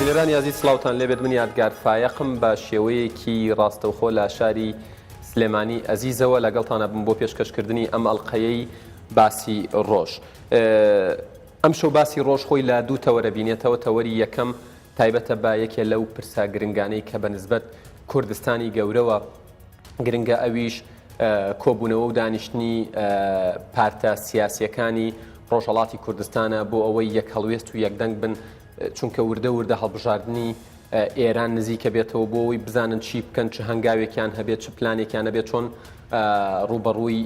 بینەرانی ئازیز سڵاوتان لێبێت من یادگار فایەقم بە شێوەیەکی ڕاستەوخۆ لە شاری سلێمانی ئەزیزەوە لەگەڵتانە بم بۆ پێشکەشکردنی ئەم ئەڵلقەیەی باسی ڕۆژ ئەمشەو باسی ڕۆژ خۆی لە دوو تەوەرە بینێتەوە تەوەری یەکەم تایبەتە بە یەکێ لەو پرسە گرنگانەی کە بە نسبەت کوردستانی گەورەوە گرنگە ئەویش کۆبوونەوە و دانیشتنی پارتە سیاسیەکانی ڕۆژهەڵاتی کوردستانە بۆ ئەوەی یەک هەڵوێست و یەکدەنگ بن چونکە وردە وردە هەڵبژاردنی ئێران نزیکە بێتەوە بۆ ئەوەی بزانن چی بکەن چ هەنگاوێکیان هەبێت چ پلانێکیان هەبێت چۆن ڕوبەڕووی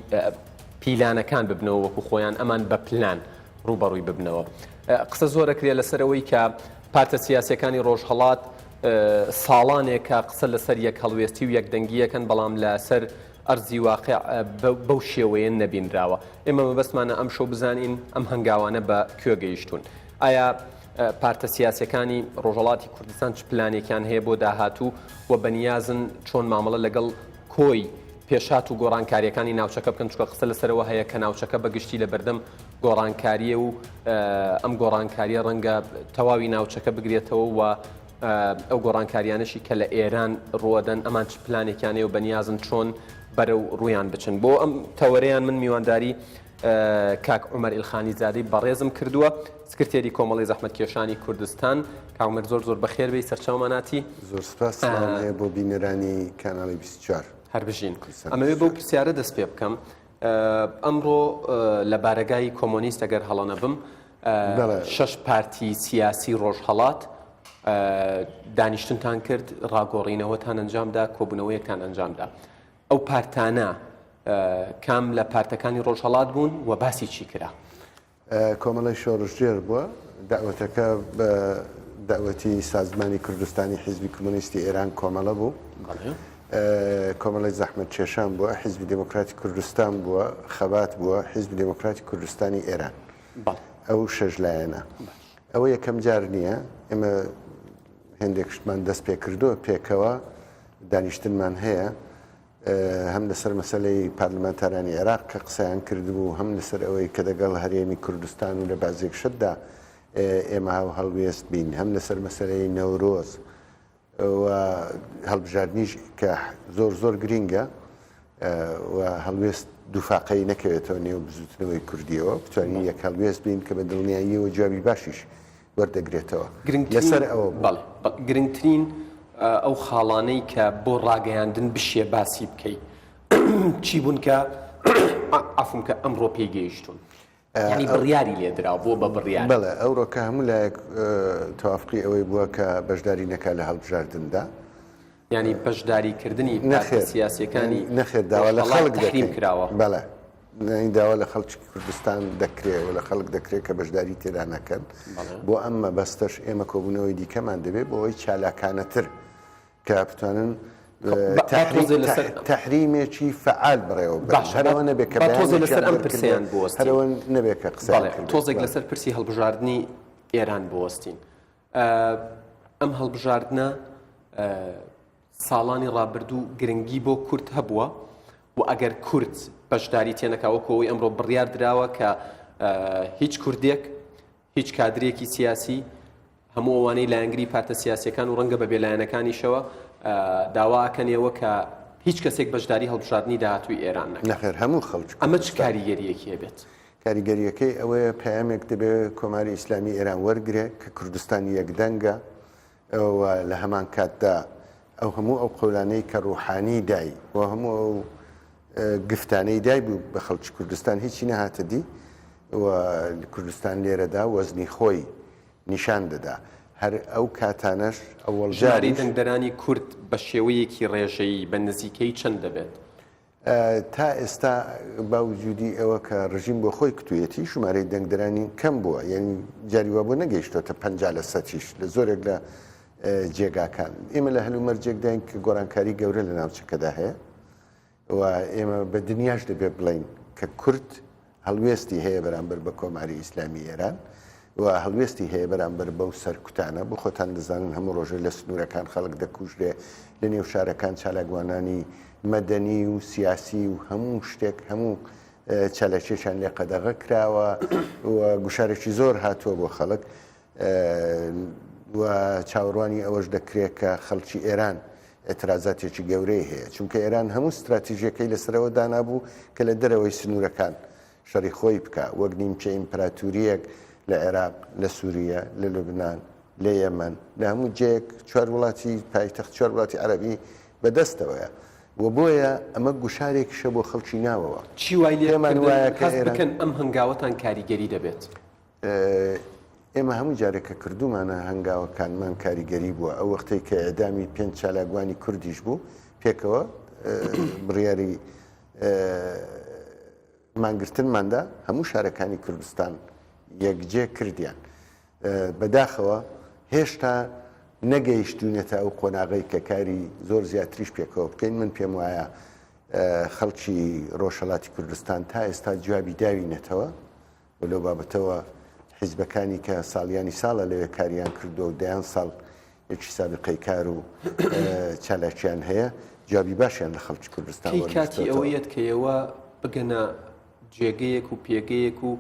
پیلانەکان ببنەوە وەکو خۆیان ئەمان بە پلان ڕووبەڕووی ببنەوە. قسە زۆر ئەکرێ لەسەر ئەوەی کە پارتە سیاسیەکانی ڕۆژهەڵات ساڵانێکە قسە لەسەر یەک هەڵوێستی و یەکدەنگی ئەکەن بەڵام لەسەر ئەرزی واقع بەو شێوەیە نەبینراوە. ئێمە مەبەستمانە ئەمشەو بزانین ئەم هەنگاوانە بە کوێ گەیشتوون. ئایا پارتە سیاسیەکانی ڕۆژهەڵاتی کوردستان چ پلانێکیان هەیە بۆ داهاتوو و بەنیازن چۆن مامەڵە لەگەڵ کۆی پێشهات و گۆڕانکارییەکانی ناوچەکە بکەن، چونکە قسە لەسەرەوە هەیە کە ناوچەکە بە گشتی لە بەردەم گۆڕانکارییە و ئەم گۆڕانکارییە ڕەنگە تەواوی ناوچەکە بگرێتەوە و ئەو گۆڕانکاریانەشی کە لە ئێران ڕووەدەن ئەمان چ پلانێکیان هەیە و بەنیازن چۆن بەرەو ڕوویان بچن. بۆ ئەم تەوەرەیان من میوانداری کاک عومەر ئیلخانی زادەی بەڕێزم کردووە، سکرتێری کۆمەڵەی زەحمەتکێشانی کوردستان. کاک عومەر زۆر زۆر بەخێر بێی سەرچاومان هاتی. زۆر سپاس، سڵاوم هەیە بۆ بینەرانی کاناڵی 24. هەر بژین. ئەمەوێ بەو پرسیارە دەست پێ بکەم. ئەمڕۆ لە بارەگای کۆمۆنیست ئەگەر هەڵە نەبم شەش پارتی سیاسی ڕۆژهەڵات دانیشتنتان کرد، ڕاگۆڕینەوەتان ئەنجامدا، کۆبوونەوەیەکتان ئەنجامدا. ئەو پارتانە کام لە پارتەکانی ڕۆژهەڵات بوون و باسی چی کرا؟ کۆمەڵەی شۆڕشگێر بووە. دەعوەتەکە بە دەعوەتی سازمانی کوردستانی حیزبی کۆمۆنیستی ئێران کۆمەڵە بوو. کۆمەڵەی زەحمەتکێشان بووە، حیزبی دێموکراتی کوردستان بووە، خەبات بووە، حیزبی دێموکراتی کوردستانی ئێران. ئەو شەش لایەنە. ئەوە یەکەم جار نییە. ئێمە هێندێک شتمان دەست پێ کردووە پێکەوە دانیشتنمان هەیە هەم لەسەر مەسەلەی پارلمانتارانی عێراق کە قسەیان کردبوو هەم لەسەر ئەوەی کە دەگەڵ هەرێمی کوردستان و لە بازێک شتدا ئێمە هاو هەڵوێست بین هەم لەسەر مەسەلەی نەورۆز و هەڵبژاردنیش کە زۆر زۆر گرینگە و هەڵوێست دووفاقەی نەکەوێتەوە نێو بزوتنەوەی کوردیەوە بتوانین یەک هەڵوێست بین کە بە دڵنیاییەوە جوابی باشیش وەردەگرێتەوە لەسەر ئەوە بوو. بەڵێ گرنگترین ئەو خاڵانەی کە بۆ ڕاگەیاندن بشێ باسی بکەی چی بوون کە عەفوم کە ئەمڕۆ پێی گەیشتوون یانی بڕیاری لێدرا بۆ بە بڕیار بەڵێ ئەوڕۆ کە هەموو لایەک تەوافقی ئەوەی بووە کە بەشداری نەکا لە هەڵبژاردندا یانی بەشداری کردنی پارتە سیاسیەکانی نەخێر داوا لە خەڵک تەحریم کراوە. بەڵێ داوا لە خەڵکی کوردستان دەکرێ و لە خەڵک دەکرێت کە بەشداری تێدا نەکەن بۆ ئەم مەبەستەش ئێمە کۆبوونەوەی دیکەمان دەبێت بۆ ئەوەی چالاکانەتر کە بتوانن تحریمێکی فعال بڕێوە هەرەوە نەبێت کە تۆزێ لەسەر ئەم پرسیان بوەستین هەرەوە نەبێت کە قسە تۆزێک لەسەر پرسی هەڵبژاردنی ئێران بوەستین ئەم هەڵبژاردنە ساڵانی ڕابردوو گرنگی بۆ کورد هەبووە و ئەگەر کورد بەشداری تێنەکا وەکو ئەوەی ئەمڕۆ بڕیار دراوە کە هیچ کوردێک هیچ کادرێکی سیاسی هەموو ئەوانەی لایەنگری پارتە سیاسیەکان و ڕەنگە بە بێلایەنەکانیشەوە داواکەنەوە کە هیچ کەسێک بەشداری هەڵبژاردنی داهاتووی ئێران نەکات. نەخێر هەموو خەڵکی ئەمە چ کاریگەریەکی هەبێت؟ کاریگەرییەکەی ئەوەیە پەیامێک دەبێ کۆماری ئیسلامی ئێران وەرگرێ کە کوردستان یەکدەنگە و لە هەمان کاتدا ئەو هەموو ئەو قەولانەی کە ڕوحانی دای و هەموو ئەو گفتانەی دای بوو بە خەڵکی کوردستان هیچی نەهاتە دی و کوردستان لێرەدا وەزنی خۆی نیشان دەدا هەر ئەو کاتانەش ئەوەڵ ژمارەی دەنگدەرانی کورد بە شێوەیەکی ڕێژەیی بە نزیکەی چەند دەبێت؟ تا ئێستا با وجودی ئەوە کە ڕژیم بۆ خۆی کوتویەتی ژمارەی دەنگدەرانی کەم بووە یعنی جاری وا بۆ نەگەیشتۆتە 50 لە سەتیش لە زۆرێک لە جێگاکان ئێمە لە هەلومەرجێکداین کە گۆڕانکاری گەورە لە ناوچەکەدا هەیە و ئێمە بە دنیاش دەبێت بڵین کە کورد هەڵوێستی هەیە بەرامبەر بە کۆماری ئیسلامی ئێران و هەڵوێستی هەیە بەرامبەر بەو سەرکوتانە، بۆ خۆتان دەزانن هەموو ڕۆژێ لە سنوورەکان خەڵک دەکوژرێ، لە نێو شارەکان چالاکوانانی مەدەنی و سیاسی و هەموو شتێک هەموو چالاکیەکیان لێ قەدەغە کراوە و گوشارێکی زۆر هاتووە بۆ خەڵک. و چاوەڕوانی ئەوەش دەکرێت کە خەڵکی ئێران ئیعترازاتێکی گەورەی هەیە، چونکە ئێران هەموو ستراتیژیەکەی لەسەر ئەوە دانابوو کە لە دەرەوەی سنوورەکان شەڕی خۆی بکا، وەک نیمچە ئیمپراتورییەک لە عێراق، لە سوریە، لە لوبنان، لە یەمەن، لە هەموو جێیەک چوار وڵاتی پایتەخت چوار وڵاتی عەرەبی بە دەستەوەیە و بۆیە ئەمە گوشارێکیشە بۆ خەڵکی ناوەوە. چی وای لێ پێمان کردن وایە کە هەست ئێران. بکەن ئەم هەنگاوەتان کاریگەری دەبێت؟ ئێمە هەموو جارێک کە کردوومانە هەنگاوەکانمان کاریگەری بووە، ئەو وەختەی کە ئێعدامی پێنج چالاکوانی کوردیش بوو پێکەوە بڕیاری مانگرتنمان دا، هەموو شارەکانی کوردستان یەکجێ کردیان. بەداخەوە هێشتا نەگەیشتوینەتە ئەو قۆناغەی کە کاری زۆر زیاتریش پێکەوە بکەین، من پێم وایە خەڵکی ڕۆژهەڵاتی کوردستان تا ئێستا جوابی داوینەتەوە و لەو بابەتەوە حیزبەکانی کە ساڵیانی ساڵە لەوێ کاریان کردووە و دەیان ساڵ یەکی سابقەی کار و چالاکیان هەیە جوابی باشیان لە خەڵکی کوردستان کەی کاتی وەرگرتۆتەوە. ئەوەیەت کە ئێوە بگەنە جێگەیەک و پێگەیەک و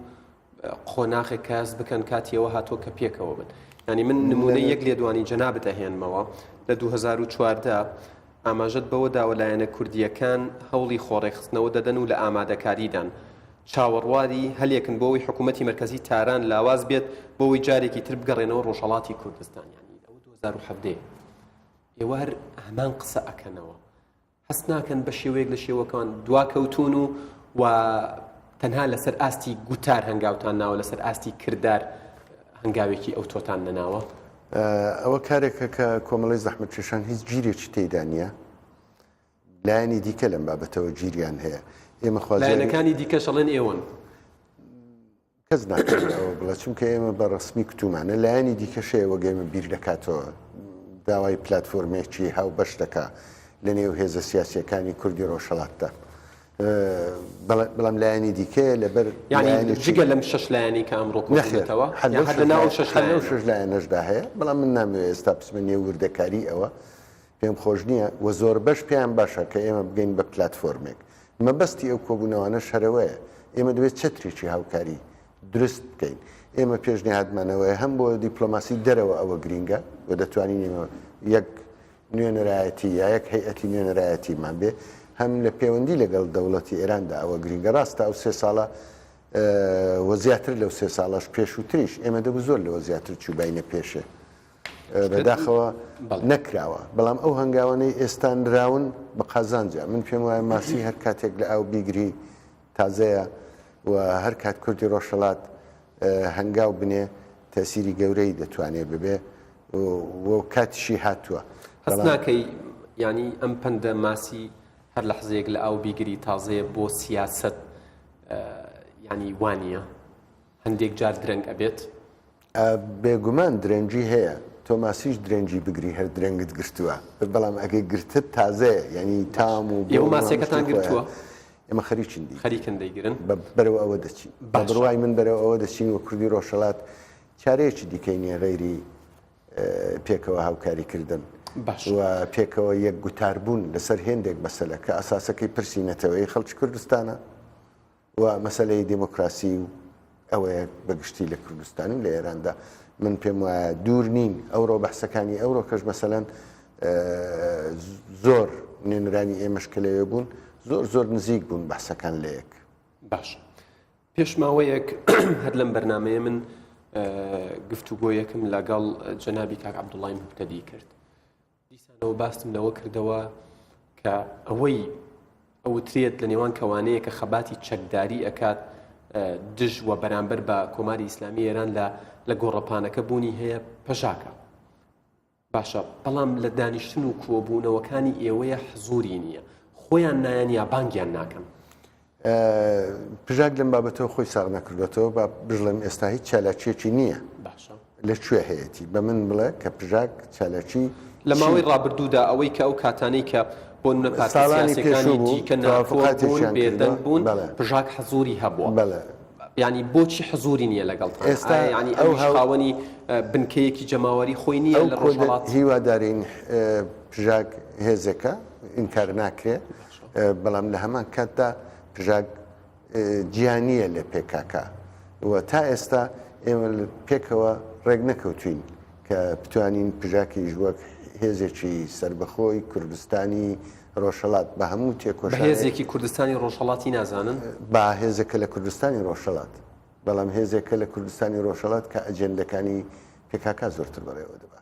قۆناغێک کە هەست بکەن کاتی ئەوە هاتووە کە پێکەوە بن یعنی من نمونەی یەک لێدوانی جەنابت ئەهێنمەوە لە 2014 ئاماژەت بەوە داوە لایەنە کوردییەکان هەوڵی خۆڕێکخستنەوە دەدەن و لە ئامادەکاریدان چاوەڕواری هەلێکن بۆ ئەوەی حکوومەتی مەرکەزی تاران لاواز بێت بۆ ئەوەی جارێکی تر بگەڕێنەوە ڕۆژهەڵاتی کوردستان یعنی ئەوە 2017 ئێوە هەر هەمان قسە ئەکەنەوە هەست ناکەن بە شێوەیەک لە شێوەکان دواکەوتون و و تەنها لەسەر ئاستی گوتار هەنگاوتان ناوە لەسەر ئاستی کردار هەنگاوێکی ئەو تۆتان نەناوە؟ ئەوە کارێکە کە کۆمەڵی زەحمەتکێشان هیچ گیرێکی تێدا نییە لایەنی دیکە لەم بابەتەوە گیریان هەیە ئێمە خوازیارین لایەنەکانی دیکەش ئەڵێن ئێوەن. کەس ناتوانێت ئەوە بڵێ چونکە ئێمە بە ڕەسمی کوتومانە لایەنی دیکەش هەیە وەک ئێمە بیر دەکاتەوە داوای پلاتفۆرمێکی هاوبەش دەکا لە نێو هێزە سیاسیەکانی کوردی ڕۆژهەڵاتدا بەڵام لایەنی دیکەیە لەبەر یعنی جگە لەم شش لایەنی کە ئەمڕۆ کۆبوونەتەوە هەر لە ناو شش لەو شش لایەنەشدا هەیە بەڵام من نامەوێت ئێستا بچمە نێو وردەکاری ئەوە پێم خۆش نییە و زۆربەش پێیان باشە کە ئێمە بگەین بە پلاتفۆرمێک. مەبەستی ئەو کۆبوونەوانەش هەر ئەوەیە. ئێمە دەبێت چەترێکی هاوکاری دروست بکەین. ئێمە پێشنیهادمان ئەوەیە هەم بۆ دیپلۆماسی دەرەوە ئەوە گرینگە و دەتوانین ئێمە یەک نوێنەرایەتی یا یەک هەیئەتی نوێنەرایەتیمان بێ، هەم لە پێوەندی لەگەڵ دەوڵەتی ئێراندا ئەوە گرینگە. ڕاستە ئەو سێ ساڵە و زیاتر لەو سێ ساڵەش پێشووتریش ئێمە دەبوو زۆر لەوە زیاتر چووباینە پێشێ. بەداخەوە نەکراوە، بەڵام ئەو هەنگاوانەی ئێستا نراون بە قازانجە، من پێم وایە ماسی هەر کاتێک لە ئاو بیگری تازەیە و هەر کات کوردی ڕۆژهەڵات هەنگاو بنێ تەسیری گەورەی دەتوانێ ببێ و کاتیشی هاتووە. هەست ناکەی یانی ئەم پەندە ماسی هەر لەحزەیەک لە ئاو بیگری تازەیە بۆ سیاسەت یانی وانییە؟ هەندێک جار درەنگ ئەبێت؟ بێگومان درەنگی هەیە تۆ ماسیش درەنگی بگری هەر درەنگت گرتووە بەڵام ئەگەر گرتت تازەیە یعنی تام و ئێوە ماسیەکەتان گرتووە؟ ئێمە خەریکین دی خەریکن دەیگرن بەرەو ئەوە دەچین بە بڕوای من بەرەو ئەوە دەچین و کوردی ڕۆژهەڵات چارەیەکی دیکەی نییە غەیری پێکەوە هاوکاری کردن و پێکەوە یەک گوتاربوون لەسەر هێندێک مەسەلە کە ئەساسەکەی پرسی نەتەوەیی خەڵکی کوردستانە و مەسەلەی دێمۆکراسی و ئەوەیە بە گشتی لە کوردستان و لە ئێراندا من پێم وایە دوور نین ئەوڕۆ بەحسەکانی ئەوڕۆکەش مەسەلەن زۆر نوێنەرانی ئێمەش کە لەوێ بوون زۆر زۆر نزیک بوون بەحسەکان لە یەک. باش پێش ماوەیەک هەر لەم بەرنمەیە من گفتوگۆیەکم لەگەڵ جەنابی کاک عەبدوڵای مهتەدی کرد دیسانەوە باستم لەوە کردەوە کە ئەوەی ئەوترێت لە نێوان کەوانەیە کە خەباتی چەکداری ئەکات دژ وە بەرامبەر بە کۆماری ئیسلامی ئێران لە لە گۆڕەپانەکە بوونی هەیە پەژاکە باشە بەڵام لە دانیشتن و کۆبوونەوەکانی ئێوەیە حزوری نییە خۆیان نایەن یا بانگیان ناکەن پژاک لەم بابەتەوە خۆی ساغ نەکردوێتەوە با بژڵێم ئێستا هیچ چالاکیەکی نییە باشە لە کوێ هەیەتی بە من بڵێ کە پژاک چالاکی لە ماوەی ڕابردوودا ئەوەی کە ئەو کاتانەی کە بۆ نمونە پارتە ساڵانی سیاسیەکانی پێشوو بوو دیکە ناکۆک بوون تەوافقاتێکیان کردووە بێدەنگ بوون بەڵێ پژاک حزوری هەبووە بەڵێ یعنی بۆچی حزوری نییە لەگەڵتان ئێستا ئایا یعنی ئەو ئەویش هاو خاوەنی بنکەیەکی جەماوەری خۆی نییە ئەو لە کۆدە ڕۆژهەڵات هیوادارین پژاک هێزێکە ئینکار ناکرێ بەڵام لە هەمان کاتدا پژاک جیا نییە لە پێکاکا و تا ئێستا ئێمە پێکەوە ڕێک نەکەوتوین کە. کە بتوانین پژاکیش وەک هێزێکی سەربەخۆی کوردستانی ڕۆژهەڵات بە هەموو بە تێکۆشانێک هێزێکی کوردستانی ڕۆژهەڵاتی نازانن؟ با هێزێکە لە کوردستانی ڕۆژهەڵات، بەڵام هێزێکە لە کوردستانی ڕۆژهەڵات کە ئەجێندەکانی پێکاکا زۆرتر بەڕێوە دەبا.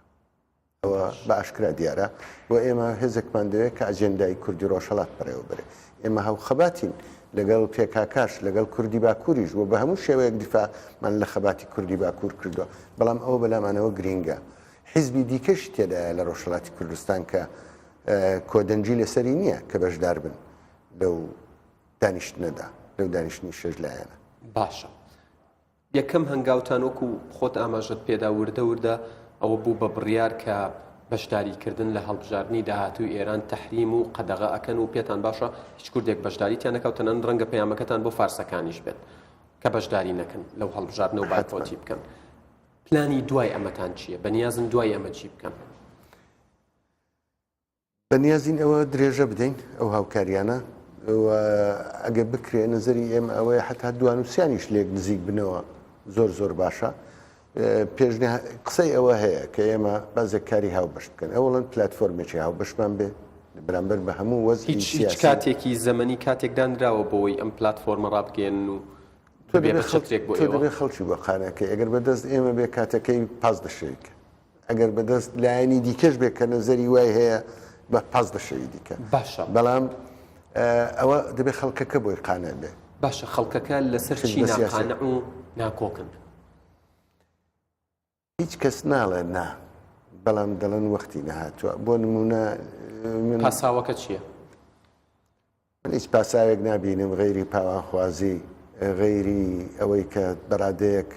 ئەوە بە ئاشکرا دیارە و ئێمە هێزێکمان دەوێت کە ئەجێندای کوردی ڕۆژهەڵات بەڕێوە بەرێ. ئێمە هاوخەباتین لەگەڵ پێکاکاش، لەگەڵ کوردی باکووریش و بە هەموو شێوەیەک دیفاعمان لە خەباتی کوردی باکوور کردووە، بەڵام ئەوە بەلامانەوە گرینگە حیزبی دیکەش تێدایە لە ڕۆژهەڵاتی کوردستان کە کۆدەنگی لەسەری نییە کە بەشدار بن لەو دانیشتنەدا، لەو دانیشتنی شەش لایەنە. باشە یەکەم هەنگاوتان وەکو خۆت ئاماژەت پێدا وردە وردە ئەوە بوو بە بڕیار کە بەشداریکردن لە هەڵبژاردنی داهاتووی ئێران تەحریم و قەدەغە ئەکەن و پێتان باشە هیچ کوردێک بەشداری تیا نەکا و تەنانەت ڕەنگە پەیامەکەتان بۆ فارسەکانیش بێت کە بەشداری نەکەن لەو هەڵبژاردنە و بایکۆتی بکەن. پلانی دوای ئەمەتان چییە؟ بەنیازن دوای ئەمە چی بکەن؟ بەنیازین ئەوە درێژە بدەین ئەو هاوکاریانە و ئەگەر بکرێ نەزەری ئێمە ئەوەیە حتا دوان و سیانیش لێک نزیک بنەوە زۆر زۆر باشە پێشنیا قسەی ئەوە هەیە کە ئێمە بازێک کاری هاوبەش بکەن ئەوڵەن پلتفۆرمێکی هاوبەشمان بێ بەرامبەر بە هەموو وەزعی هیچ هیچ سیاسی. کاتێکی زەمەنی کاتێک دانراوە بۆی ئەم پلتفۆرمە ڕابگەیەنن و تۆ ببێ دەبێ بە خەڵک چەترێک بۆ تۆ ئێوە؟ دەبێ خەڵکی بۆ قانع کەی ئەگەر بەدەست ئێمە بێ کاتەکەی 15 شەوی کە ئەگەر بەدەست لایەنی دیکەش بێت کە نەزەری وای هەیە بە 15 شەوی دیکە باشە. بەڵام ئەوە دەبێت خەڵکەکە بۆی قانع بێ. باشە خەڵکەکە لەسەر چی حیزبە سیاسیە. ناقانع و ناکۆکن؟ هیچ کەس ناڵێ نا، بەڵام دەڵێن وەختی نەهاتووە. بۆ نموونە من. پاساوەکە چییە؟ من هیچ پاساوێک نابینم غەیری پاوانخوازی، غەیری ئەوەی کە بەڕادەیەک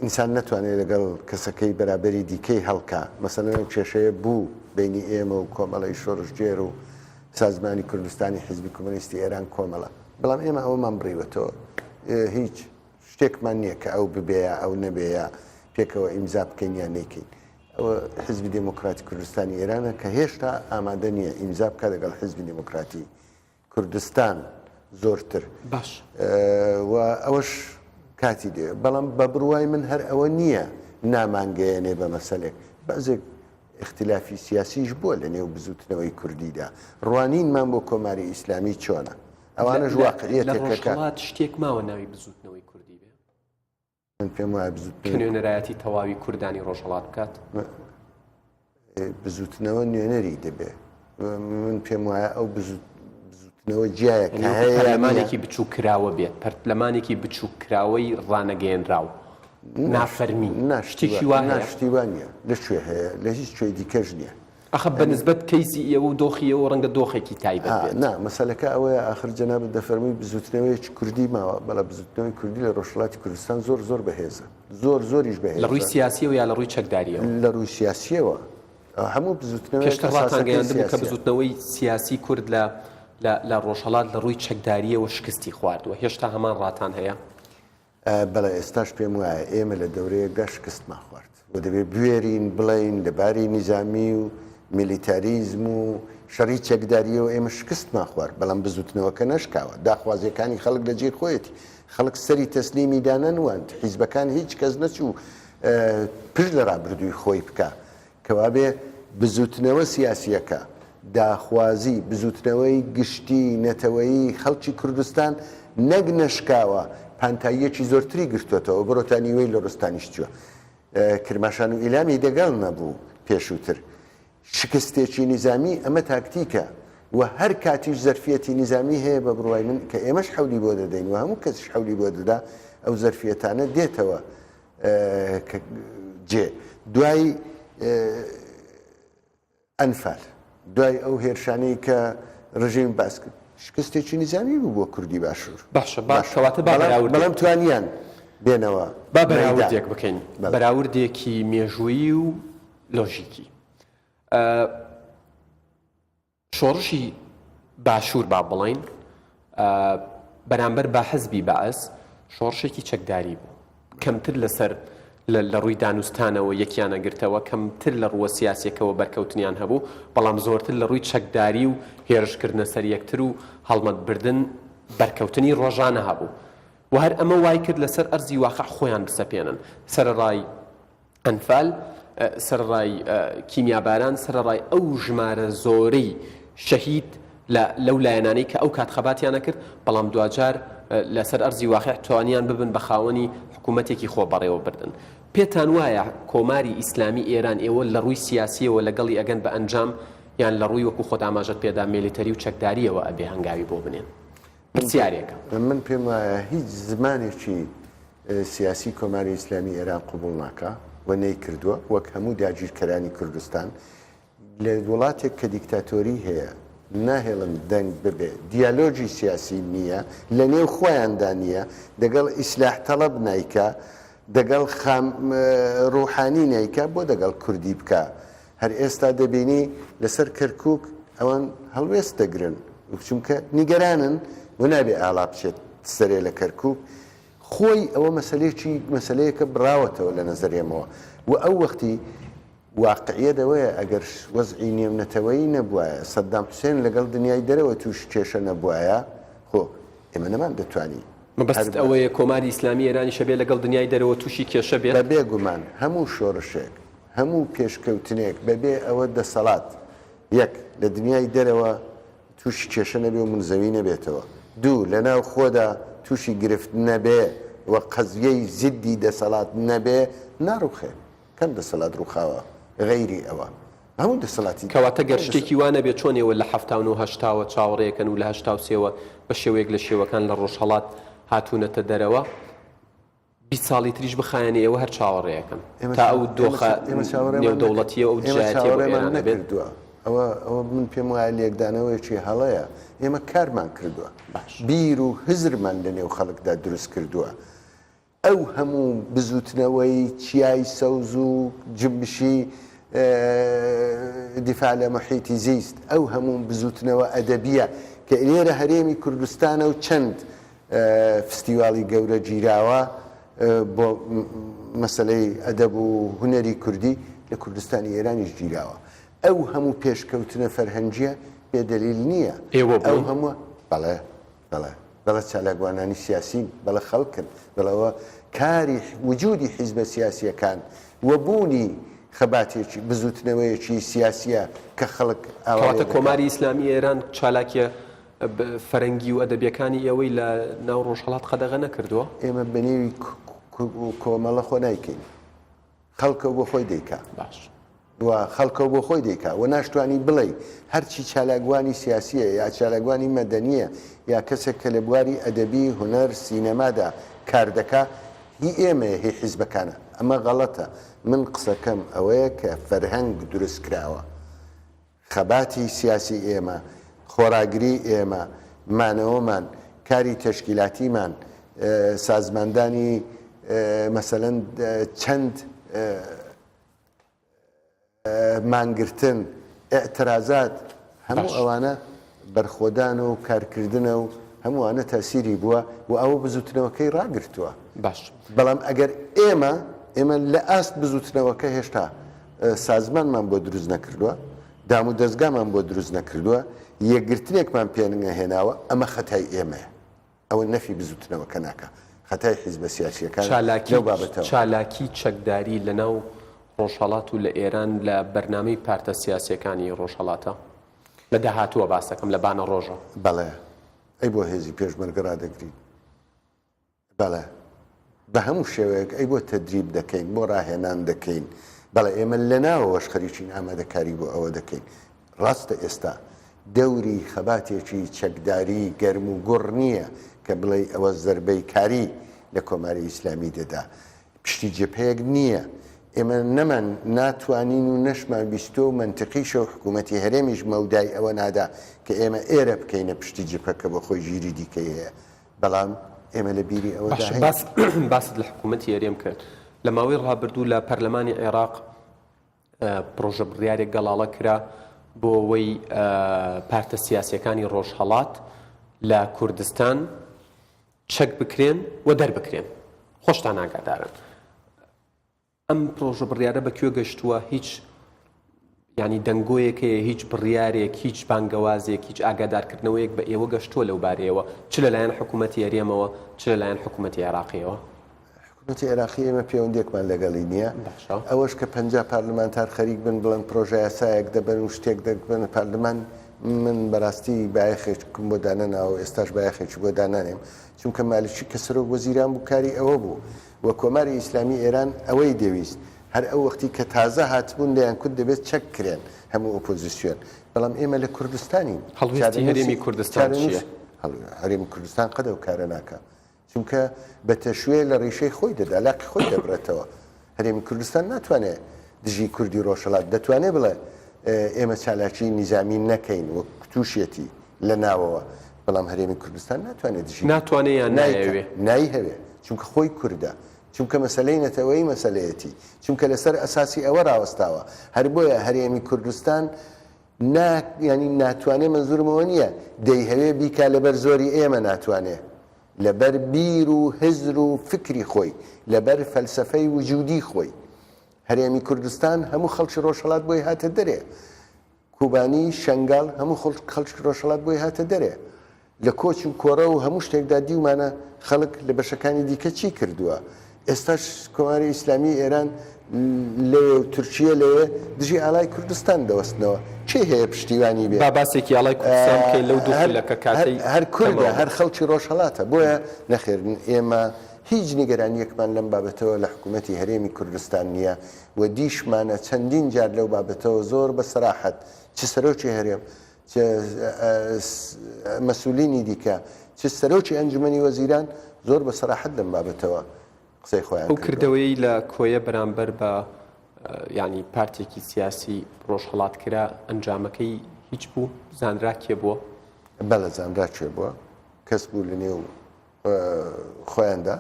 ئینسان نەتوانێت لەگەڵ کەسەکەی بەرابەری دیکەی هەڵکا. مەسەلەن ئەو کێشەیە بوو بەینی ئێمە و کۆمەڵەی شۆڕشگێر و سازمانی کوردستانی حیزبی کۆمۆنیستی ئێران کۆمەڵە. بەڵام ئێمە ئەوەمان بڕیوەتەوە. هیچ شتێکمان نییە کە ئەو ببێ یا ئەو نەبێ یا پێکەوە ئیمزا بکەین یا نەیکەین. ئەوە حیزبی دێمۆکراتی کوردستانی ئێرانە کە هێشتا ئامادە نییە ئیمزا بکات لەگەڵ حیزبی دێمۆکراتی کوردستان زۆرتر. باش. و ئەوەش کاتی دەوێت. بەڵام بە بڕوای من هەر ئەوە نییە نامانگەیەنێ بە مەسەلێک. بەعزێک ئیختلافی سیاسیش بووە لە نێو بزووتنەوەی کوردیدا. ڕوانینمان بۆ کۆماری ئیسلامی چۆنە؟ ئەوانەش لە واقعیەتێکە کە. ڕۆژهەڵات شتێک ماوە ناوی بزووتنەوەی کوردی بێ؟ من پێم وایە کە بزووتنەوەی نوێنەرایەتی تەواوی کوردانی ڕۆژهەڵات بکات؟ بزووتنەوە نوێنەری دەبێ. من پێم وایە ئەو بزووتنەوە جیایە کە یانی وەکو هەیە یا نییە. پەرلەمانێکی بچووککراوە بێت، پەرلەمانێکی بچووککراوەی ڕانەگەیەنراو، نافەرمی، نا شتی شتێکی وا وا نا هەیە؟ شتی وا نییە. لە کوێ هەیە؟ لە هیچ کوێی دیکەش نییە. ئەخە بە نسبەت کەیسی ئێوە و دۆخی ئێوە ڕەنگە دۆخێکی تایبەت ها بێت. نا مەسەلەکە ئەوەیە ئاخر جەنابت دەفەرمووی بزووتنەوەیەکی کوردی ماوە، بەڵێ بزووتنەوەی کوردی لە ڕۆژهەڵاتی کوردستان زۆر زۆر بەهێزە، زۆر زۆریش لە ڕووی بەهێزە. سیاسییەوە یا لە ڕووی چەکدارییەوە؟ لە ڕووی سیاسییەوە. هەموو بزووتنەوەیەک پێشتر ڕاتان ئەساسەکەی گەیاندبوو کە سیاسییە. بزووتنەوەی سیاسی کورد لە لە لە ڕۆژهەڵات لە ڕووی چەکدارییەوە شکستی خواردووە، هێشتا هەمان ڕاتان هەیە؟ بەڵێ ئێستاش پێم وایە ئێمە لە دەورەیەکدا شکستمان خوارد و دەبێ بوێرین بڵێین لە باری نیزامی و میلیتاریزم و شەڕی چەکدارییەوە ئێمە شکستمان خوارد، بەڵام بزووتنەوەکە نەشکاوە، داخوازییەکانی خەڵک لە جێی خۆیەتی، خەڵک سەری تەسلیمی دانەنواند، حیزبەکان هیچ کەس نەچوو پشت لە ڕابردووی خۆی بکا، کەوابێ بزووتنەوە سیاسییەکە، داخوازی بزووتنەوەی گشتی نەتەوەیی خەڵکی کوردستان نەک نەشکاوە، پانتاییەکی زۆرتری گرتۆتەوە، بڕۆ تا نیوەی لوڕستانیش چووە. کرماشان و ئیلامی دەگەڵ نەبوو پێشووتر. شکستێکی نیزامی ئەمە تاکتیکە و هەر کاتیش زەرفیەتی نیزامی هەیە بە بڕوای من کە ئێمەش حەولی بۆ دەدەین و هەموو کەسیش حەولی بۆ دەدا ئەو زەرفیەتانە دێتەوە جێ دوای ئەنفال دوای ئەو هێرشانەی کە ڕژێمی باس کرد شکستێکی نیزامی بوو بۆ کوردی باشوور باشە با کەواتە با بەراوردێک بەڵام توانیان بێنەوە با مەیدان. بەراوردێک بکەین بەڵێ. بەراوردێکی مێژوویی و لۆژیکی شۆڕشی باشوور با بڵێین بەرامبەر بە حزبی بەعس شۆڕشێکی چەکداری بوو کەمتر لەسەر لە ڕووی دانوستانەوە یەکیانە گرتەوە کەمتر لە ڕووە سیاسەکەەوە بەرکەوتنیان هەبوو بەڵام زۆرتر لە ڕووی چەکداری و هێرشکردنە سەر یەکتر و هەڵمەتبردن بەرکەوتنی ڕۆژانە هەبوو و هەر ئەمە وای کرد لەسەر ئەرزی واقع خۆیان بسەپێنن سەرەڕای. ئەنفال، سەرەڕای کیمیاباران، سەرەڕای ئەو ژمارە زۆرەی شەهید لە لەو لایەنانەی کە ئەو کات خەباتیان ئەکرد، بەڵام دواجار لەسەر ئەرزی واقیع توانیان ببن بە خاوەنی حکوومەتێکی خۆبەڕێوەبردن. پێتان وایە کۆماری ئیسلامی ئێران ئێوە لە ڕووی سیاسییەوە لەگەڵی ئەگەن بە ئەنجام یان لە ڕووی وەکوو خۆت ئاماژەت پێدا مێلیتەری و چەکدارییەوە ئەبێ هەنگاوی بۆ بنێن؟ پرسیارێکە. من پێم وایە هیچ زمانێکی سیاسی کۆماری ئیسلامی ئێران قبوڵ ناکا و نەیکردووە، وەک هەموو داگیرکەرانی کوردستان. لە وڵاتێک کە دیکتاتۆری هەیە ناهێڵن دەنگ ببێ، دیالۆگی سیاسی نییە، لە نێو خۆیاندا نییە، دەگەڵ ئیسلاح تەڵەب نایکا، دەگەڵ خام ڕوحانی نیکا بۆ دەگەڵ کوردی بکا هەر ئێستا دەبینی لەسەر کەرکوک ئەوان هەڵوێست دەگرن چونکە نیگەرانن و نابێ ئاڵا بچێت سەرێ لە کەرکوک خۆی ئەوە مەسەلێکی مەسەلەیەکە بڕاوەتەوە لە نەزەرێمەوە و ئەو وەختی واقعیەت ئەوەیە ئەگەر وەزعی نێونەتەوەیی نەبوایە سەدام حوسێن لەگەڵ دنیای دەرەوە تووشی کێشە نەبوایە خۆ ئێمە نەمان دەتوانی مەبەستت ئەوەیە کۆماری ئیسلامی ئێرانیش ئەبێ لەگەڵ دنیای دەرەوە تووشی کێشە بێت؟ بە بێ گومان هەموو شۆڕشێک، هەموو پێشکەوتنێک بە بێ ئەوە دەسەڵات، یەک، لە دنیای دەرەوە تووشی کێشە نەبێ و مونزەوی نەبێتەوە، دوو، لە ناو خۆدا تووشی گرفت نەبێ و قەزیەی زیددی دەسەڵات نەبێ، ناڕووخێ. کەم دەسەڵات ڕووخاوە غەیری ئەوە هەموو دەسەڵاتی. کەواتە گەر شتێکی وا نەبێت چۆن ئێوە لە 79 هەشتاوە چاوەڕێکەن و لە 83 وە بە شێوەیەک لە شێوەکان لە ڕۆژهەڵات هاتوونەتە دەرەوە؟ 20 ساڵی تریش بخایەنێ ئێوە هەر چاوەڕێیەکەن تا ئەو دۆخە نێودەوڵەتییە و ئەو دژایەتییە بۆ ئێران ئەبێت؟ ئەوە ئەوە من پێم وایە لێکدانەوەیەکی هەڵەیە. ئێمە کارمان کردووە. بیر و هزرمان لە نێو خەڵکدا دروست کردووە. ئەو هەموو بزووتنەوەی چیای سەوز و جنبشی دیفاع لە محیطی زیست، ئەو هەموو بزووتنەوە ئەدەبییە کە لێرە هەرێمی کوردستانە و چەند فستیواڵی گەورە گیراوە بۆ مەسەلەی ئەدەب و هونەری کوردی لە کوردستانی ئێرانیش گیراوە. ئەو هەموو پێشکەوتنە فەرهەنگییە بێ دەلیل نییە. ئێوە بوون؟ ئەو هەمووە بەڵێ. بەڵێ بەڵێ چالاکوانانی سیاسین، بەڵێ خەڵکن، بەڵێ ئەوە کاری وجودی حیزبە سیاسییەکان و بوونی خەباتێکی، بزووتنەوەیەکی سیاسییە کە خەڵک ئاوا لێ کەواتە دەکا. کۆماری ئیسلامیی ئێران چالاکییە فەرەنگی و ئەدەبییەکانی ئێوەی لە ناو ڕۆژهەڵات قەدەغە نەکردووە؟ ئێمە بە نێوی کۆمەڵە خۆ نایکەین. خەڵکە و بۆ خۆی دەیکا. باش. و خەڵکە و بۆ خۆی دەیکا و ناشتوانی بڵێی هەرچی چالاکوانی سیاسییە یا چالاکوانی مەدەنییە یا کەسێک کە لە بواری ئەدەبی، هونەر، سینەمادا کار دەکا هی ئێمەیە، هی حیزبەکانە. ئەمە غەڵەتە. من قسەکەم ئەوەیە کە فەرهەنگ دروست کراوە. خەباتی سیاسی ئێمە، خۆڕاگری ئێمە، مانەوەمان، کاری تەشکیلاتیمان، سازماندانی مەسەلەن چەند مانگرتن، ئیعترازات، هەموو ئەوانە بەرخۆدان و کارکردنە و هەموو ئەوانە تەئسیری بووە و ئەوە بزووتنەوەکەی ڕاگرتووە. باش. بەڵام ئەگەر ئێمە، ئێمە لە ئاست بزووتنەوەکە هێشتا سازمانمان بۆ دروست نەکردووە، دام و دەزگامان بۆ دروست نەکردووە، یەکگرتنێکمان پێ نەهێناوە، ئەمە خەتای ئێمەیە. ئەوە نەفی بزووتنەوەکە ناکا، خەتای حیزبە سیاسییەکانە لەو بابەتەوە. چالاکی چەکداری لەناو ڕۆژهەڵات و لە ئێران لە بەرنامەی پارتە سیاسییەکانی ڕۆژهەڵاتە؟ لە داهاتووە باس دەکەم، لە بانەڕۆژە. بەڵێ. ئەی بۆ هێزی پێشمەرگە ڕادەگرین؟ بەڵێ بە هەموو شێوەیەک ئەی بۆ تەدریب دەکەین، بۆ ڕاهێنان دەکەین، بەڵێ ئێمە لە ناوەوەش خەریکین ئامادەکاری بۆ ئەوە دەکەین. ڕاستە ئێستا دەوری خەباتێکی چەکداری گەرم و گوڕ نییە کە بڵێی ئەوە زەربەی کاری لە کۆماری ئیسلامی دەدا، پشتی جبهەیەک نییە، ئێمە نەمان ناتوانین و نەشمان بیستووە و مەنتقیشە و حکوومەتی هەرێمیش مەودای ئەوە نادا کە ئێمە ئێرە بکەینە پشتی جبهە کە بۆ خۆی ژیری دیکەی هەیە. بەڵام ئێمە لە بیری ئەوەدا باشە هەین. باس باست لە حکوومەتی هەرێم کرد. لە ماوەی ڕابردوو لە پەرلەمانی عێراق پڕۆژە بڕیارێک گەڵاڵە کرا بۆ ئەوەی پارتە سیاسییەکانی ڕۆژهەڵات لە کوردستان چەک بکرێن و دەربکرێن. خۆشتان ئاگادارن. ئەم پرۆژە بڕیارە بە کوێ گەشتووە؟ هیچ یانی دەنگۆیەک هەیە، هیچ بڕیارێک، هیچ بانگەوازێک، هیچ ئاگادارکردنەوەیەک بە ئێوە گەشتووە لەو بارەیەوە، چ لەلایەن حکوومەتی هەرێمەوە، چ لەلایەن حکوومەتی عێراقییەوە؟ حکومەتی عێراقی ئێمە پێوەندیەکمان لەگەڵی نییە. ئەوەش کە 50 پارلمانتار خەریک بن بڵێن پرۆژەیاسایەک دەبەن و شتێک دەبەنە پارلمان، من بەراستی بایەخێکم بۆ دانەناوە و ئێستاش بایەخێکی بۆ دانانێم، چونکە مالکی کە سەرۆک وەزیران بوو کاری ئەوە بوو و کۆماری ئیسلامی ئێران ئەوەی دەویست. هەر ئەو وەختی کە تازە هاتبوون دەیانکوت دەبێت چەک کرێن هەموو ئۆپۆزیسیۆن، بەڵام ئێمە لە کوردستانین. هەڵوێستی هەرێمی کوردستان چییە؟ هەرێمی کوردستان قەت ئەو کارە ناکا. چونکە بە تەشوێ لە ڕیشەی خۆی دەدا، لاقی خۆی دەبڕێتەوە. هەرێمی کوردستان ناتوانێ دژی کوردی ڕۆژهەڵات، دەتوانێ بڵێ ئێمە چالاکیی نیزامی نەکەین وەک کوتووشیەتی لە ناوەوە، بەڵام هەرێمی کوردستان ناتوانێ دژی. ناتوانێ یان نایەوێ؟ نایهەوێ، چونکە خۆی کوردە، چونکە مەسەلەی نەتەوەیی مەسەلەیەتی، چونکە لەسەر ئەساسی ئەوە ڕاوەستاوە. هەر بۆیە هەرێمی کوردستان نا یانی ناتوانێ مەنزورم ئەوە نییە دەیهەوێ بیکا لەبەر زۆری ئێمە ناتوانێ لەبەر بیر و هزر و فکری خۆی لەبەر فەلسەفەی وجودی خۆی هەرێمی کوردستان هەموو خەڵکی ڕۆژهەڵات بۆی هاتە دەرێ کوبانی شەنگال هەموو خەڵکی ڕۆژهەڵات بۆی هاتە دەرێ لە کۆچ و کۆڕە و هەموو شتێکدا دیومانە خەڵک لە بەشەکانی دیکە چی کردووە. ئێستاش کۆماری ئیسلامیی ئێران لەوێ و تورکیە لەوێ دژی ئاڵای کوردستان دەوەستنەوە. کێ هەیە پشتیوانی بێ؟ با باسێکی ئاڵای کوردستان بکەین لەو دوو خولەکە کاتەی هەر کوردە، هەر خەڵکی ڕۆژهەڵاتە. بۆیە نەخێر ئێمە هیچ نیگەرانییەکمان لەم بابەتەوە لە حکوومەتی هەرێمی کوردستان نییە و دیشمانە چەندین جار لەو بابەتەوە زۆر بە سەراحەت چ سەرۆکی هەرێم چ مەسولینی دیکە، چ سەرۆکی ئەنجومەنی وەزیران زۆر بە سەراحەت لەم بابەتەوە قسەی خۆیان ئەو کردەوەی لە کۆیە بەرامبەر بە ینی پارتێکی سیاسی ڕۆژهڵات کرا ئەنجامەکەی هیچ بوو زانرا کێ بووە؟ بەڵێ زانرا کێ بووە کەس بوو لە نێو خۆیاندا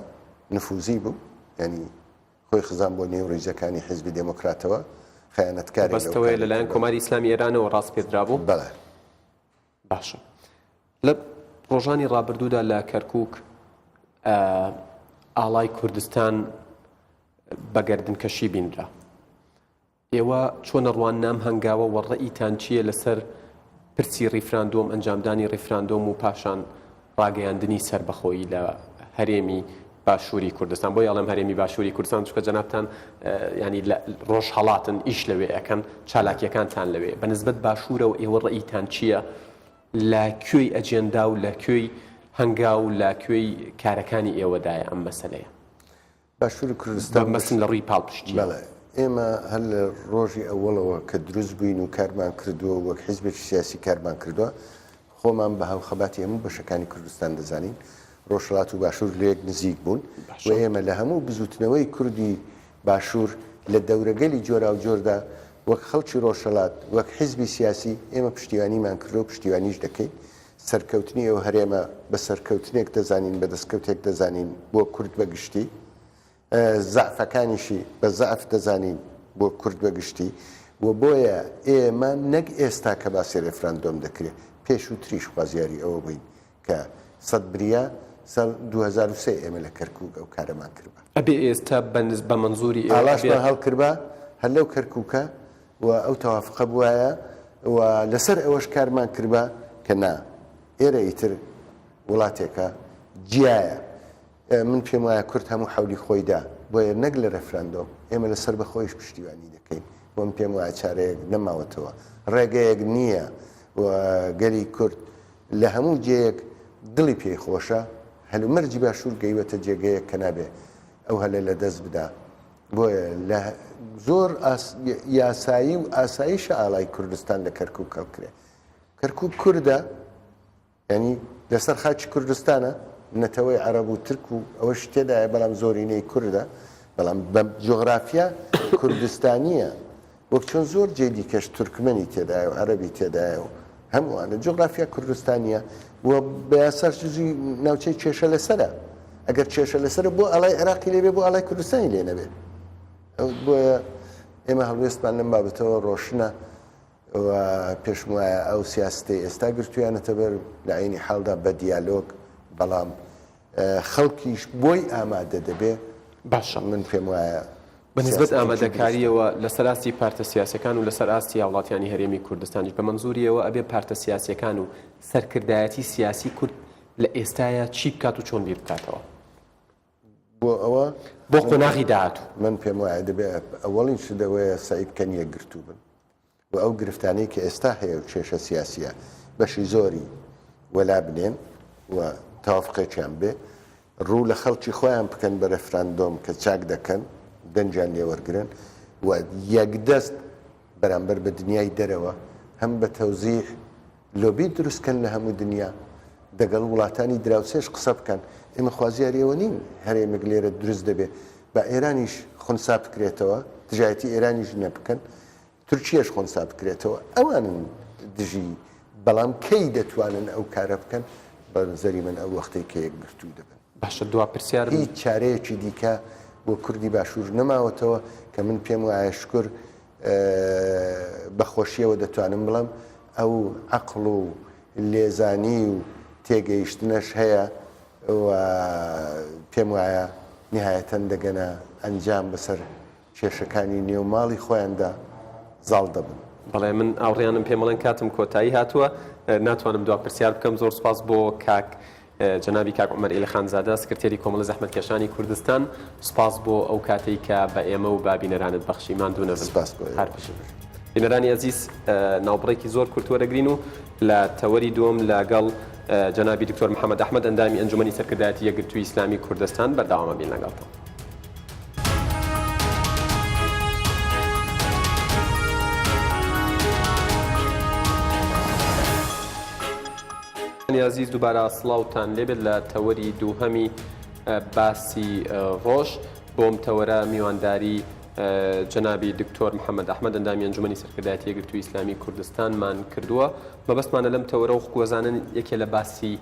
نفوزی بوو ینی خۆی خزان بۆ نێو ڕیزەکانی حیزبی دێمۆکراتەوە، خەیانەتکارێک لەو مەبەستەوەیە لە لایەن کۆماری ئیسلامی ئێرانەوە ڕاسپێردرابوو؟ بەڵێ. باشە. لە ڕۆژانی ڕابردوودا لە کەرکووک ئاڵای کوردستان بە گەردنکەشی بینرا. ئێوە چۆن ئەڕواننە ئەم هەنگاوە وە ڕەئیتان چییە لەسەر پرسی ڕیفراندۆم، ئەنجامدانی ڕیفراندۆم و پاشان ڕاگەیاندنی سەربەخۆیی لە هەرێمی باشووری کوردستان؟ بۆیە ئەڵێم هەرێمی باشووری کوردستان چونکە جەنابتان یانی لە ڕۆژهەڵاتن ئیش لەوێ ئەکەن چالاکیەکانتان لەوێ بە نسبەت باشوورەوە ئێوە ڕەئیتان چییە لە کوێی ئەجێندا و لە کوێی هەنگاو و لە کوێی کارەکانی ئێوەدایە ئەم مەسەلەیە؟ باشووری کوردستان مەبەستم لە ڕووی پاڵپشتییەوە. بەڵێ، ئێمە هەر لە ڕۆژی ئەوەڵەوە کە دروست بووین و کارمان کردووە و وەک حیزبێکی سیاسی کارمان کردووە، خۆمان بە هاوخەباتی هەموو بەشەکانی کوردستان دەزانین. ڕۆژهەڵات و باشوور لەیەک نزیک بوون و ئێمە لە هەموو بزووتنەوەی کوردی باشوور لە دەورەگەلی جۆراوجۆردا وەک خەڵکی ڕۆژهەڵات، وەک حیزبی سیاسی ئێمە پشتیوانیمان کردووە و پشتیوانیش دەکەین. سەرکەوتنی ئەو هەرێمە بە سەرکەوتنێک دەزانین، بە دەستکەوتێک دەزانین بۆ کورد بە گشتی، زەعفەکانیشی بە زەعف دەزانین بۆ کورد بە گشتی و بۆیە ئێمە نەک ئێستا کە باسی رێفراندۆم دەکرێ، پێشووتریش خوازیاری ئەوە بووین کە سەد بریا ساڵ 2003 ئێمە لە کەرکووک ئەو کارەمان کردبا. ئەبێ ئێستا بە مەنزوری ئێوە ئەبێ. ئاڵاشمان هەڵکردبا هەر لەو کەرکووکە و ئەو تەوافقە بوایە و لەسەر ئەوەش کارمان کردبا کە نا ئێرە ئیتر وڵاتێکە جیایە. من پێم وایە کورد هەموو حەولی خۆی دا، بۆیە نەک لە رێفراندۆم، ئێمە لە سەربەخۆیش پشتیوانی دەکەین و من پێم وایە چارەیەک نەماوەتەوە، رێگەیەک نییە و گەلی کورد لە هەموو جێیەک دڵی پێی خۆشە، هەلومەرجی باشوور گەیوەتە جێگەیەک کە نابێ ئەو هەلە لەدەست بدا. بۆیە لە زۆر یاسایی و ئاساییشە ئاڵای کوردستان لە کەرکوک هەڵکرێ. کەرکوک کوردە، یانی لەسەر خاکی کوردستانە، نەتەوەی عەرەب و ترک و ئەوەش تێدایە، بەڵام زۆرینەی کوردە، بەڵام بە جوغرافیا کوردستانییە، وەک چۆن زۆر جێی دیکەش تورکمەنی تێدایە و عەرەبی تێدایە و هەمووانە، جوغرافیا کوردستانییە و بە یاساش جزوی ناوچەی کێشە لەسەرە. ئەگەر کێشە لەسەرە بۆ ئاڵای عێراقی لێ بێ بۆ ئاڵای کوردستانی لێ نەبێ؟ بۆیە ئێمە هەڵوێستمان لەم بابەتەوە ڕۆشنە و پێشم وایە ئەو سیاستەی ئێستا گرتوویانەتە بەر لە عەینی حاڵدا بە دیالۆگ، بەڵام خەڵکیش بۆی ئامادە دەبێ. باشە. من پێم وایە بە نسبەت ئامادەکارییەوە لەسەر ئاستی پارتە سیاسیەکان و لەسەر ئاستی هاوڵاتیانی هەرێمی کوردستانیش بە مەنزوری ئەوە ئەبێ پارتە سیاسیەکان و سەرکردایەتی سیاسی کورد لە ئێستایا چی بکات و چۆن بیر بکاتەوە؟ بۆ ئەوە. بۆ قۆناغی داهاتوو؟ من پێم وایە دەبێ ئەوەڵین شت ئەوەیە سەعی بکەن یەکگرتوو بن و ئەو گرفتانەی کە ئێستا هەیە و کێشە سیاسیە بەشی زۆری وەلا بنێن و تەوافقێکیان بێ ڕوو لە خەڵکی خۆیان بکەن بە رێفراندۆم کە چاک دەکەن دەنگیان لێ وەرگرن و یەکدەست بەرامبەر بە دنیای دەرەوە هەم بە تەوزیح لۆبی دروست کەن لە هەموو دنیا دەگەڵ وڵاتانی دراوسێش قسە بکەن ئێمە خوازیاری ئەوە نین هەرێمێک لێرە دروست دەبێ با ئێرانیش خونسا بکرێتەوە دژایەتی ئێرانیش نەبکەن تورکیەش خۆنسا بکرێتەوە ئەوانن دژی بەڵام کەی دەتوانن ئەو کارە بکەن بە نەزەری من ئەو وەختەی کە یەکگرتوو دەبن. باشە دوا پرسیارم. هیچ چارەیەکی دیکە بۆ کوردی باشوور نەماوەتەوە کە من پێم وایە شکر بە خۆشیەوە دەتوانم بڵێم ئەو عەقڵ و لێزانی و تێگەیشتنەش هەیە و پێم وایە نیهایەتەن دەگەنە ئەنجام بەسەر کێشەکانی نێو ماڵی خۆیاندا زاڵ دەبن. بەڵێ من ئاوڕیانم پێم ئەڵێن کاتم کۆتایی هاتووە ناتوانم دوا پرسیار بکەم زۆر سپاس بۆ کاک جەنابی کاک عومەر ئیلخانزادە سکرتێری کۆمەڵی زەحمەتکێشانی کوردستان سپاس بۆ ئەو کاتەی کە بە ئێمە و بە بینەرانت بەخشی ماندوو نەبن سپاس بۆ هەر بژین. بینەرانی ئەزیز ناوبڕێکی زۆر کورت وەرەگرین و لە تەوەری دووەم لەگەڵ جەنابی دکتۆر محەممەد ئەحمەد ئەندامی ئەنجومەنی سەرکردایەتی یەکگرتووی ئیسلامی کوردستان بەردەوامە بین لەگەڵتان. ئازیز دووبارە سڵاوتان لێبێت لە تەوەری دووهەمی باسی ڕۆژ بۆم تەوەرە میوانداری جەنابی دکتۆر محەممەد ئەحمەد ئەندامی ئەنجومەنی سەرکردایەتی یەکگرتووی ئیسلامی کوردستانمان کردووە مەبەستمانە لەم تەوەرە و خوکوەزانن یەکێ لە باسی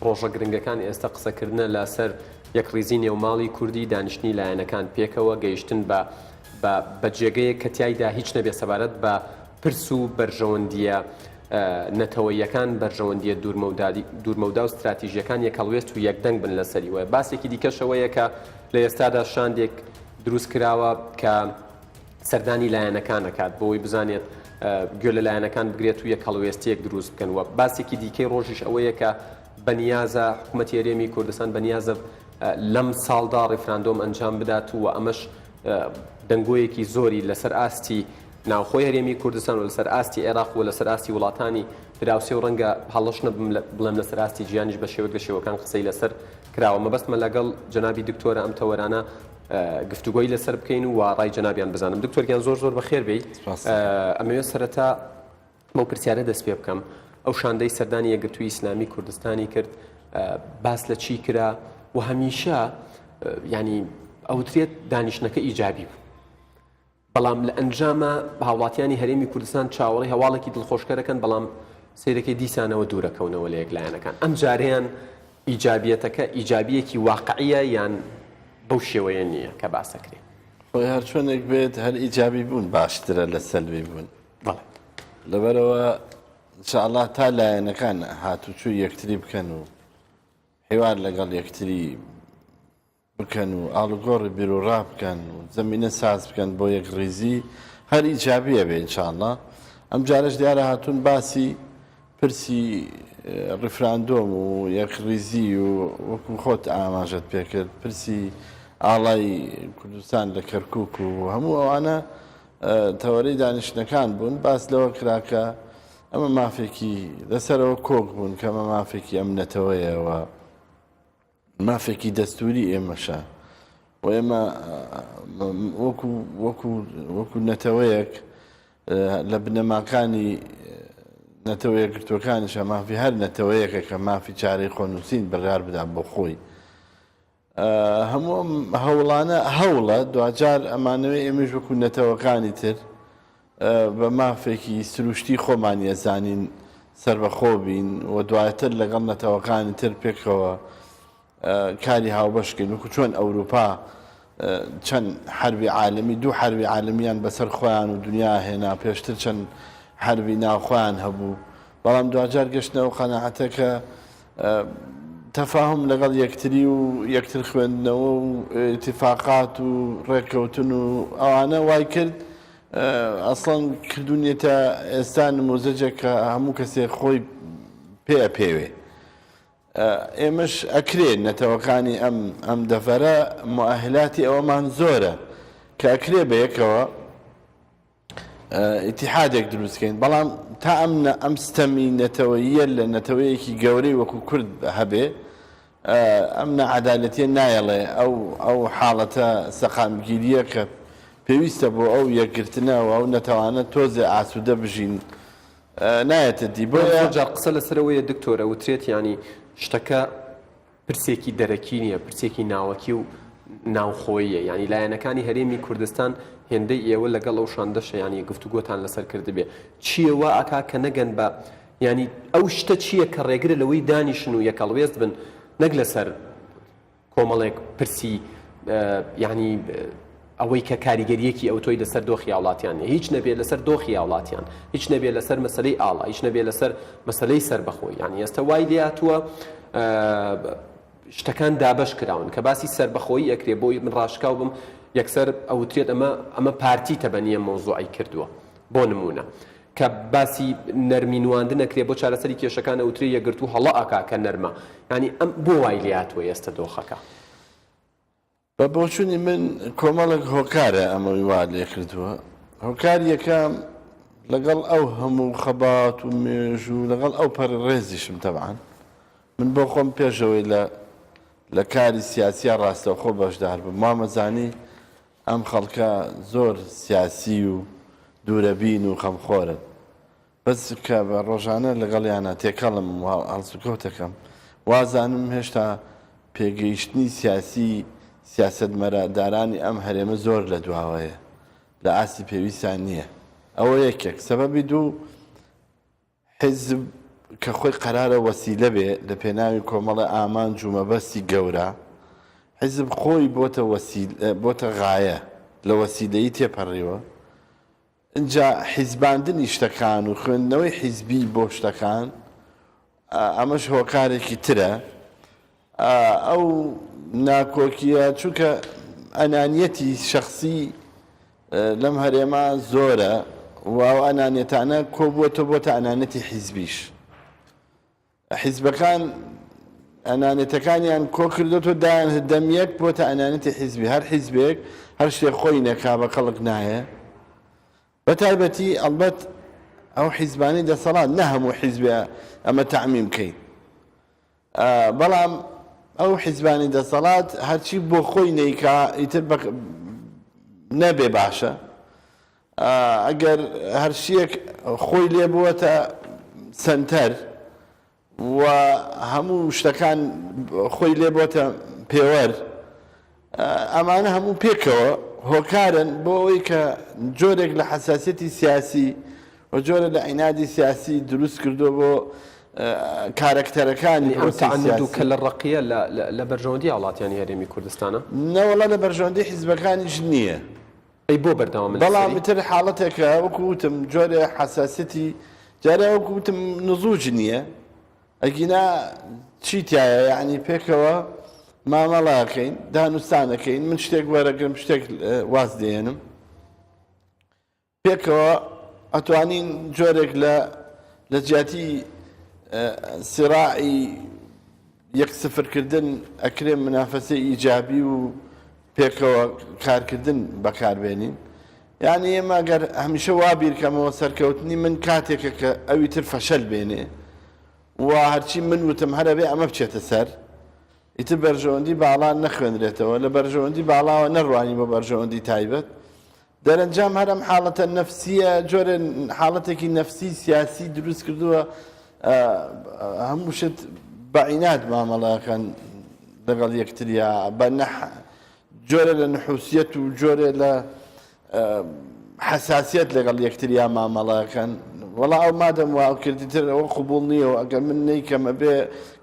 ڕۆژە گرنگەکان ئێستا قسەکردنە لەسەر یەکڕیزی نێوماڵی کوردی، دانیشتنی لایەنەکان پێکەوە، گەیشتن بە بە بە جێگەیەک کە تیایدا هیچ نەبێ سەبارەت بە پرس و بەرژەوەندییە نەتەوەییەکان، بەرژەوەندییە دوورمەودادی دوورمەودا و ستراتیژییەکان یەکهەڵوێست و یەکدەنگ بن لەسەری و باسێکی دیکەش ئەوەیە کە لە ئێستادا شاندێک دروست کراوە کە سەردانی لایەنەکان ئەکات بۆ ئەوەی بزانێت گوێ لە لایەنەکان بگرێت و یەکهەڵوێستییەک دروست بکەن و باسێکی دیکەی ڕۆژیش ئەوەیە کە بەنیازە حکومەتی هەرێمی کوردستان بەنیازە لەم ساڵدا ڕیفراندۆم ئەنجام بدات و ئەمەش دەنگۆیەکی زۆری لەسەر ئاستی ناوخۆی هەرێمی کوردستان و لەسەر ئاستی عێراق و لەسەر ئاستی وڵاتانی دراوسێ و ڕەنگە هەڵەش نەبم بڵێم لەسەر ئاستی جیهانیش بە شێوەیەک لە شێوەکان قسەی لەسەر کراوە. مەبەستمە لەگەڵ جەنابی دکتۆرە ئەم تەوەرانە گفتوگۆی لەسەر بکەین و ڕای جەنابیان بزانم. دکتۆر گیان زۆر زۆر بەخێر بێی. ئەمەوێت سەرەتا بەو پرسیارە دەست پێ بکەم ئەو شاندەی سەردانی یەکگرتووی ئیسلامی کوردستانی کرد باس لە چی کرا و هەمیشە ینی ئەوترێت دانیشتنەکە ئیجابی بوو بەڵام لە ئەنجامە هاوڵاتیانی هەرێمی کوردستان چاوەڕێی هەواڵێکی دڵخۆشکەرەکەن بەڵام سیرەکەی دیسانەوە دوورەکەونەوە لە یەک لایەنەکان ئەم جارەیان ئیجابیەتەکە ئیجابیەکی واقعیە یان بەو شێوەیە نییە کە باسەکرێ خۆی هەرچۆنێک بێت هەر ئیجابی بوون باشترە لە سەلبی بوون. بەڵێ. لەبەرئەوە ان شاء اللە تا لایەنەکان هاتوچۆی یەکتری بکەن و حیوار لەگەڵ یەکتری بکەن و ئاڵوگۆڕی بیروڕا بکەن و زەمینە ساز بکەن بۆ یەکڕیزی هەر ئیجابی ئەبێ ان شاء اللە. ئەم جارەش دیارە هاتوون باسی پرسی ڕیفراندۆم و یەکڕیزی و وەکو خۆت ئاماژەت پێکرد پرسی ئاڵای کوردستان لە کەرکوک و هەموو ئەوانە تەوەرەی دانیشتنەکان بوون، باس لەوە کرا کە ئەمە مافێکی لەسەرەوە کۆک بوون کە ئەمە مافێکی ئەم نەتەوەیە و مافێکی دەستوری ئێمەشە و ئێمە وەکو وەکو وەکو نەتەوەیەک لە بنەماکانی نەتەوە یەکگرتووەکانیشە مافی هەر نەتەوەیەکە کە مافی چارەی خۆنووسین بڕیار بدا بۆ خۆی. هەموو ئەم هەوڵانە هەوڵە، دواجار ئەمانەوێ ئێمەیش وەکو نەتەوەکانی تر بە مافێکی سروشتی خۆمانی ئەزانین سەربەخۆ بین و دواتر لەگەڵ نەتەوەکانی تر پێکەوە کاری هاوبەش کەین وەکو چۆن ئەوروپا چەند حەربی عالەمی دوو حەربی عالەمیان بەسەر خۆیان و دنیا هێنا پێشتر چەند حەربی ناوخۆیان هەبوو بەڵام دواجار گەشتنە ئەو قەناعەتە کە تەفاهوم لەگەڵ یەکتری و یەکتر خوێندنەوە و ئیتیفاقات و ڕێککەوتن و ئەوانە وای کرد ئەسڵەن کردوونیەتە ئێستا نموزەجێک کە هەموو کەسێک خۆی پێ ئەپێوێ. ئێمەش ئەکرێ نەتەوەکانی ئەم ئەم دەڤەرە موئەهلاتی ئەوەمان زۆرە کە ئەکرێ بە یەکەوە ئیتیحادێک دروست کەین بەڵام تا ئەم ئەم ستەمی نەتەوەییە لە نەتەوەیەکی گەورەی وەکو کورد هەبێ ئەم ناعەدالەتیە نایەڵێ ئەو ئەو حاڵەتە سەقامگیریە کە پێویستە بۆ ئەو یەکگرتنە و ئەو نەتەوانە تۆزێ ئاسوودە بژین نایەتە دی بۆیە زۆر جار قسە لەسەر ئەوەیە دکتۆر ئەوترێت یانی شتەکە پرسێکی دەرەکی نییە پرسێکی ناوەکی و ناوخۆییە یانی لایەنەکانی هەرێمی کوردستان هێندەی ئێوە لەگەڵ ئەو شاندەشە یانی گفتوگۆتان لەسەر کردبێ چییە وا ئەکا کە نەگەن بە یانی ئەو شتە چییە کە ڕێگرە لەوەی دانیشن و یەکەڵوێست بن نەک لەسەر کۆمەڵێک پرسی یانی ئەوەی کە کاریگەریەکی ئەوتۆی لەسەر دۆخی هاوڵاتیان نیە هیچ نەبێ لەسەر دۆخی هاوڵاتیان هیچ نەبێ لەسەر مەسلەی ئاڵا هیچ نەبێ لەسەر مەسلەی سەربەخۆی یانی ئێستا وای لێهاتووە شتەکان دابەش کراون کە باسی سەربەخۆیی ئەکرێ بۆی من ڕاشکاو بم یەکسەر ئەوترێت ئەمە ئەمە پارتی تەبەنیە مەوزوعی کردووە بۆ نمونە کە باسی نەرمی نواندن ئەکرێ بۆ چارەسەری کێشەکان ئەوترێ یەکگرتوو هەڵە ئەکا کە نەرمە یانی ئەم بۆ وای لێهاتووە ئێستە دۆخەکە؟ بە بۆچونی من کۆمەڵێک هۆکارە ئەمەی وا لێکردووە هۆکار یەکەم لەگەڵ ئەو هەموو خەبات و مێژوو لەگەڵ ئەو پەڕی ڕێزیشم تەبعەن من بۆ خۆم پێشەوەی لە لە کاری سیاسیا ڕاستەوخۆ بەشدار بم وامەزانی ئەم خەڵکە زۆر سیاسی و دوورەبین و خەمخۆرن. بەس کە بە ڕۆژانە لەگەڵیانا تێکەڵم و هەڵسوکەوتەکەم، وازانم هێشتا پێگەیشتنی سیاسی سیاسەتمەدارانی ئەم هەرێمە زۆر لە دواوەیە، لە ئاستی پێویستا نییە. ئەوە یەکێک. سەبەبی دوو، حیزب کە خۆی قەرارە وەسیلە بێ لە پێناوی کۆمەڵێ ئامانج و مەبەستی گەورە، حیزب خۆی بۆتە وەسیل بۆتە غایە، لە وەسیلەیی تێپەڕیوە. ئینجا حیزباندنی شتەکان و خوێندنەوەی حیزبی بۆ شتەکان، ئەمەش هۆکارێکی ترە. ئەو ناکۆکییە چونکە ئەنانیەتی شەخسی لەم هەرێمە زۆرە و ئەو ئەنانیەتانە کۆبووەتەوە بۆتە ئەنانیەتی حیزبیش. حیزبەکان ئەنانێتەکانیان کۆ کردۆتەوە دایان دەم یەک بۆتە ئەنانێتی حیزبی هەر حیزبێک هەر شتێک خۆی نەکا بە کەڵک نایە بە تایبەتی ئەڵبەت ئەو حیزبانەی دەسەڵات نە هەموو حیزبێ ئەمە تەعمیم کەین بەڵام ئەو حیزبانی دەسەڵات هەرچی بۆ خۆی نەیکا ئیتر نەبێ باشە ئەگەر هەرچیەک خۆی لێ بووەتە سەنتەر و هەموو شتەکان خۆی لێ بۆتە پێوەر ئەمانە هەموو پێکەوە هۆکارن بۆ ئەوەی کە جۆرێک لە حەساسیەتی سیاسی و جۆرە لە عینادی سیاسی دروست کردووە بۆ کارەکتەرەکانی ئەم تەعنود و کەلە ڕەقیە لە بەرژەوەندی هاوڵاتیانی هەرێمی کوردستانە؟ نەوەڵا لە بەرژەوەندی حیزبەکانیش نییە. ئەی بۆ بەردەوامن لەسەری؟ بەڵام ئیتر حاڵەتێکە وەکو وتم جۆرێ حەساسیەتی جارێ وەکو وتم نزوج نییە ئەگینا چی تایە یعنی پێکەوە مامەڵەکەین دانوستانەکەین من شتێک وەرەگرم شتێک واز دێنم پێکەوە ئەتوانین جۆرێک لە لە جیاتی سراعی یەک سفرکردن ئەکرێ منافەسەی ئیجابی و پێکەوە کارکردن بەکاربێنین یعنی ئێمە گەر هەمیشە وا بیرکەمەوە سەرکەوتنی من کاتێکە کە ئەوی تر فەشەل بێنێ و هەرچی من وتم هەرەبێ ئەمە بچێتە سەر ئیتر بەرژەوەندی باڵا نەخوێنرێتەوە لە بەرژەوەندی باڵاوە نەڕوانی بۆ بەرژەوەندی تایبەت دەرەنجام هەر ئەم حاڵەتە نەفسییە جۆرێ حاڵەتێکی نەفسی سیاسی دروست کردووە هەموو شت بە عیناد مامەڵەکەن لەگەڵ یەکتریا بە نەح جۆرە لە نحوسیەت و جۆرێ لە حساسیت لەگەڵ یەکتریا مامەڵەکەن وەڵا ئەو مادەم وا کردی تر ئەوە قوبوڵ نییە و ئەگەر من نیکەم ئەبێ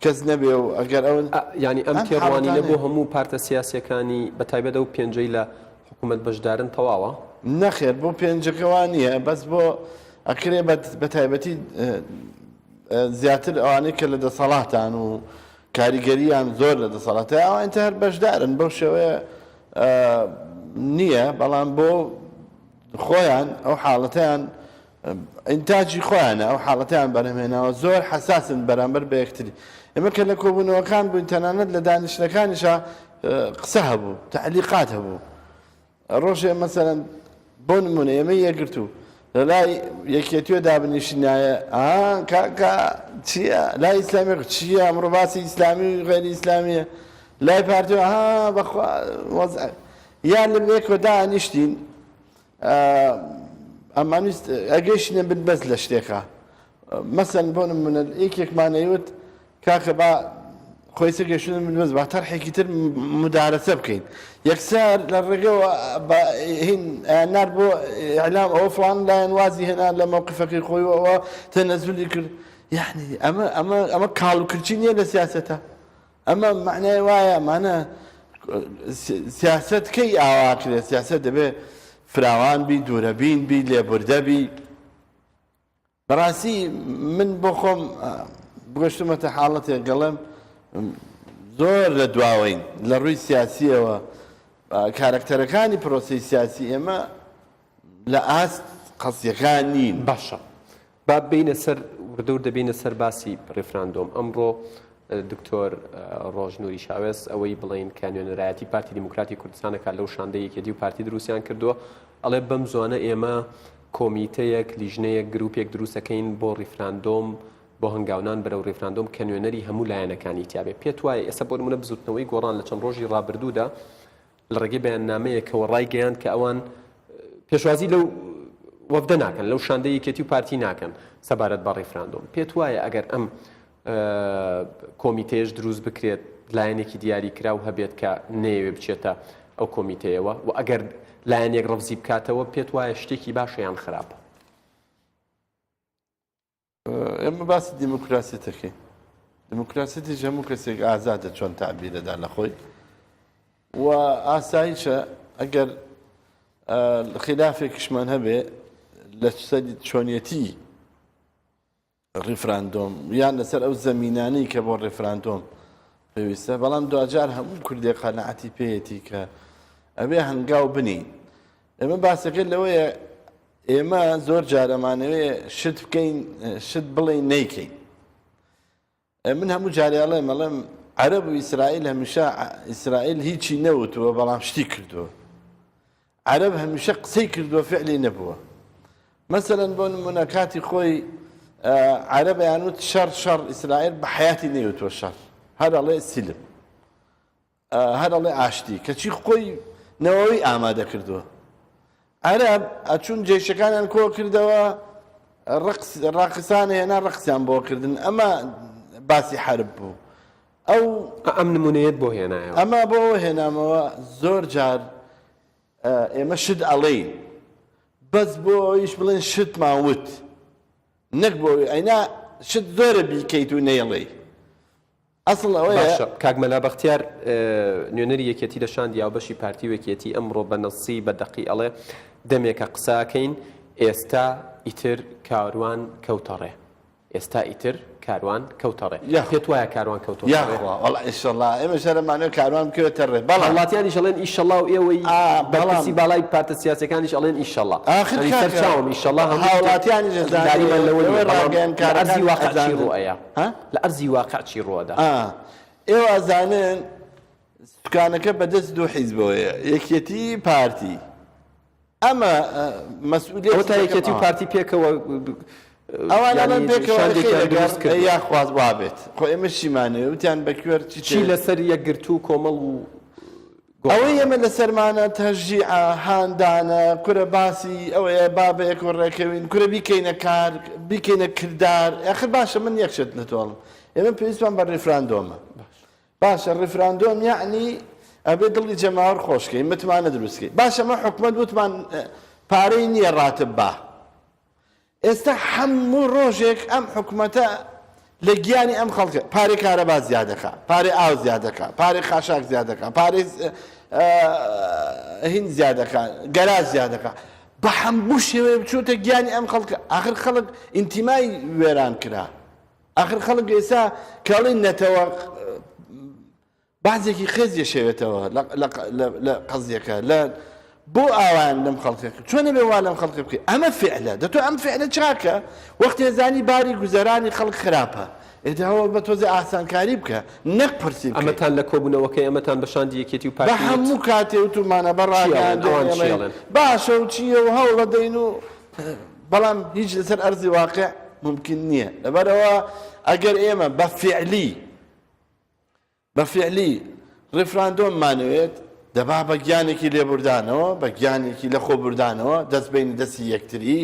کەس نەبێ و ئەگەر ئەو ینی ئەم تێڕوانینە بۆ هەموو پارتە سیاسەکانی بە تایبەت ئەو پێنجەی لە حکومەت بەشدارن تەواوە؟ نەخێر بۆ پێنجەکە وا نییە بەس بۆ ئەکرێ بە تایبەتی زیاتر ئەوانەی کە لە دەسەڵاتان و کاریگەریان زۆر لە دەسەڵاتە ئەوان هەر بەشدارن بەو شێوەیە نییە بەڵام بۆ خۆیان ئەو حاڵەتیان ئینتاجی خۆیانە ئەو حاڵەتیان بەرهەمهێناوە زۆر حەساسن بەرامبەر بە یەکتری. ئێمە کە لە کۆبوونەوەکان بووین تەنانەت لە دانیشتنەکانیشا قسە هەبوو، تەعلیقات هەبوو. ڕۆژێ مەسەلەن بۆ نمونە ئێمەی یەکگرتوو لە لای یەکێتیوە دابنیشینایە ئا کاکە چییە لای ئیسلامی چییە ئەمڕۆ باسی ئیسلامی و غەیری ئیسلامیە لای پارتیوە ها بەخوا وەزع یا لە یەکەوە دانیشتین ئەمانویست ئەگەیشتینە بن بەس لە شتێکا مەسەن بۆ نمونە یەکێکمان ئەیوت کاکە با خۆی سەر گەشتن من بەس با تەرحێکی تر مدارەسە بکەین یەکسەر لە ڕێگەوە بە هین نار بۆ ئیعلام ئەوە فڵان لایەن وازی هێنا لە مەوقفەکەی خۆی و ئەوە تەنەزولی کرد یعنی ئەمە ئەمە ئەمە کاڵ و کرچی نییە لە سیاسەتە ئەمە معنای وایە ئەمانە سیاسەت کەی ئاواکرێت سیاسەت دەبێ فراوان بی دوورەبین بی لێبوردە بی بەڕاستی من بۆ خۆم گەشتومەتە حاڵەتێک گەڵێم زۆر لە دواوەین لە ڕووی سیاسیەوە کارەکتەرەکانی پرۆسی سیاسی ئێمە لە ئاست قەزیەکان نین. باشە با بینە سەر وردە وردە بینە سەر باسی ڕیفراندۆم ئەمڕۆ دکتۆر ڕۆژ نوری شاوێس ئەوەی بڵین کە نوێنەرایەتی پارتی دیموکراتی کوردستانەکە لەو شاندە یەکێتی و پارتی دروستیان کردووە ئەڵێ بەم زوانە ئێمە کۆمیتەیەک، لیژنەیەک، گروپێک دروست ئەکەین بۆ ڕیفراندۆم، بۆ هەنگاونان بەرەو ڕیفراندۆم کە نوێنەری هەموو لایەنەکانی تیابێ. پێت وایە ئێستا بۆ نمونە بزوتنەوەی گۆڕان لە چەند ڕۆژی ڕابردوودا لە ڕێگەی بەیاننامەیەکەوە ڕایگەیاند کە ئەوان پێشوازی لەو وەفدە ناکەن، لەو شاندەی یەکێتی و پارتی ناکەن سەبارەت بە ڕیفراندۆم. پێت وایە ئەگەر ئەم کۆمیتەیەش دروست بکرێت لایەنێکی دیاری کراو هەبێت کە نەیەوێ بچێتە ئەو کۆمیتەیەوە و ئەگەر لایەنێک ڕەفزی بکاتەوە پێت وایە شتێکی باشە یان خراپە؟ ئێمە باسی دیموکراسیەت دەکەین دیموکراسیەتیش هەموو کەسێک ئازادە چۆن تعبیرەدا لە خۆی و ئاساییشە ئەگەر خلافێکیشمان هەبێ لە چۆنیەتی ڕیفراندۆم یان لەسەر ئەو زەمینانەی کە بۆ ڕیفراندۆم پێویستە، بەڵام دواجار هەموو کوردێک قەناعەتی پێیەتی کە ئەبێ هەنگاو بنین. ئێمە باسەکە لەوەیە ئێمە زۆر جار ئەمانەوێ شت بکەین شت بڵێین نەیکەین. من هەموو جارێ ئەڵێم ئەڵێم عەرەب و ئیسرائیل هەمیشە ئیسرائیل هیچی نەوتووە بەڵام شتی کردووە. عەرەب هەمیشە قسەی کردووە فعلی نەبووە. مەسەلەن بۆ نمونە کاتی خۆی عەرەب ئەیانوت شەڕ شەڕ ئیسرائیل بە حەیاتی نەیوتووە شەڕ هەر ئەڵێ سیلم هەر ئەڵێ ئاشتی کەچی خۆی نەوەوی ئامادە کردووە. عەرەب ئەچوون جەیشەکانیان کۆ کردەوە ڕقس ڕاقسان هێنا ڕقسیان بۆ کردن ئەمە باسی حرب بوو ئەو ئەم نمونەیەت بۆ هێنایەوە ئەمە بۆ ئەوە هێنامەوە زۆر جار ئێمە شت ئەڵێین بەس بۆ ئەویش بڵێن شتمان وت نەک بۆ ئەینا شت زۆرە بیکەیت و نەیڵێی ئەسڵ ئەوەیە. باشە کاک مەلا بەختیار نوێنەری یەکێتی لە شاندی هاوبەشی پارتی و یەکێتی ئەمڕۆ بە نەسی بە دەقی ئەڵێ دەمێکە قسەکەین ئێستا ئیتر کاروان کەوتەڕێ ئێستا ئیتر کاروان کەوتەڕێ پێت وایە کاروان کەوتۆتە ڕێ؟ یاخوا وەڵا ئیشەڵا ئێمەش هەر ئەمانەوێ کاروان بکەوێتە ڕێ بەڵام هاوڵاتیانیش ئەڵێن ئیشەڵا و ئێوەی بەرپرسی باڵای پارتە سیاسیەکانیش ئەڵێن ئیشەڵا ئاخر یانی کاکە سەرچاوم ئیشەڵا هەموو شتێک هاوڵاتیانیش ئەزانن داریمان لەوە ئێوە نییە بەڵام لە ئەرزی ڕاگەیاندکارەکان واقع چی ئەزانن ڕوو ئەیا ها؟ لە ئەرزی واقع چی ڕوو ئەدا؟ ئا ئێوە ئەزانن سوکانەکە بەدەست دوو حیزبەوەیە یەکێتی پارتی ئەمە مەسئولیەتی ئەوە تا یەکێتی و پارتی پێکەوە ئەوان ئەڵێن پێکەوە یاخواز وابێت خۆ ئێمە چیمانەوێ وتیان بە کوێر چی چی لەسەر یەکگرتوو کۆمەڵ و ئەوەی ئێمە لەسەرمانە تەشجیعە هاندانە کورە باسی ئەوەیە با بەیەکەوە ڕێکەوین کورە بیکەینە کار بیکەینە کردار ئاخر باشە من یەک شت لە تۆ ئەڵێم ئێمە پێویستمان بە ڕیفراندۆمە باشە ڕیفراندۆم یەعنی ئەبێ دڵی جەماوەر خۆش کەی متمانە دروست کەی باشە مە حکومەت وتمان پارەی نییە ڕاتب با ئێستا هەموو ڕۆژێک ئەم حکومەتە لە گیانی ئەم خەڵکە پارەی کارەبا زیادەکە پارەی ئاو زیادەکە پارەی خاشاک زیادەکە پارەی هین زیادەکە گەراج زیادەکە بە هەموو شێوەیە بچووتە گیانی ئەم خەڵکە ئاخر خەڵک ئینتیمای وێران کرا ئاخر خەڵک ئێستا کە ئەڵێن نەتەوە بەعزێکی خێز یەشێوێتەوە لە قەزیەکە لە بۆ ئاوایان لەم خەڵکە کرد چۆن ئەبێ وا لەم خەڵکە بکەی ئەمە فعلە دەتۆ ئەم فعلە چاکە وەختێ زانی باری گوزەرانی خەڵک خراپە. ئێ داوا بە تۆزێ ئاسانکاری بکە نەک قورسی بکەی. ئەمەتان لە کۆبوونەوەکەی ئەمەتان بە شاندی یەکێتی و بە پارتی وت؟ هەموو کاتێ وتومانە بە چی ئەڵێن؟ ڕاگەیاندن ئەوان چی ئەڵێن ئەڵێن؟ باشە و چییە و هەوڵەدەین و بەڵام هیچ لەسەر ئەرزی واقع مومکین نییە. لەبەرئەوە ئەگەر ئێمە بە فیعلی بە فیعلی ڕیفراندۆممانەوێت، دەبا بە گیانێکی لێبوردانەوە، بە گیانێکی لەخۆبوردانەوە دەست بەینە دەستی یەکتری،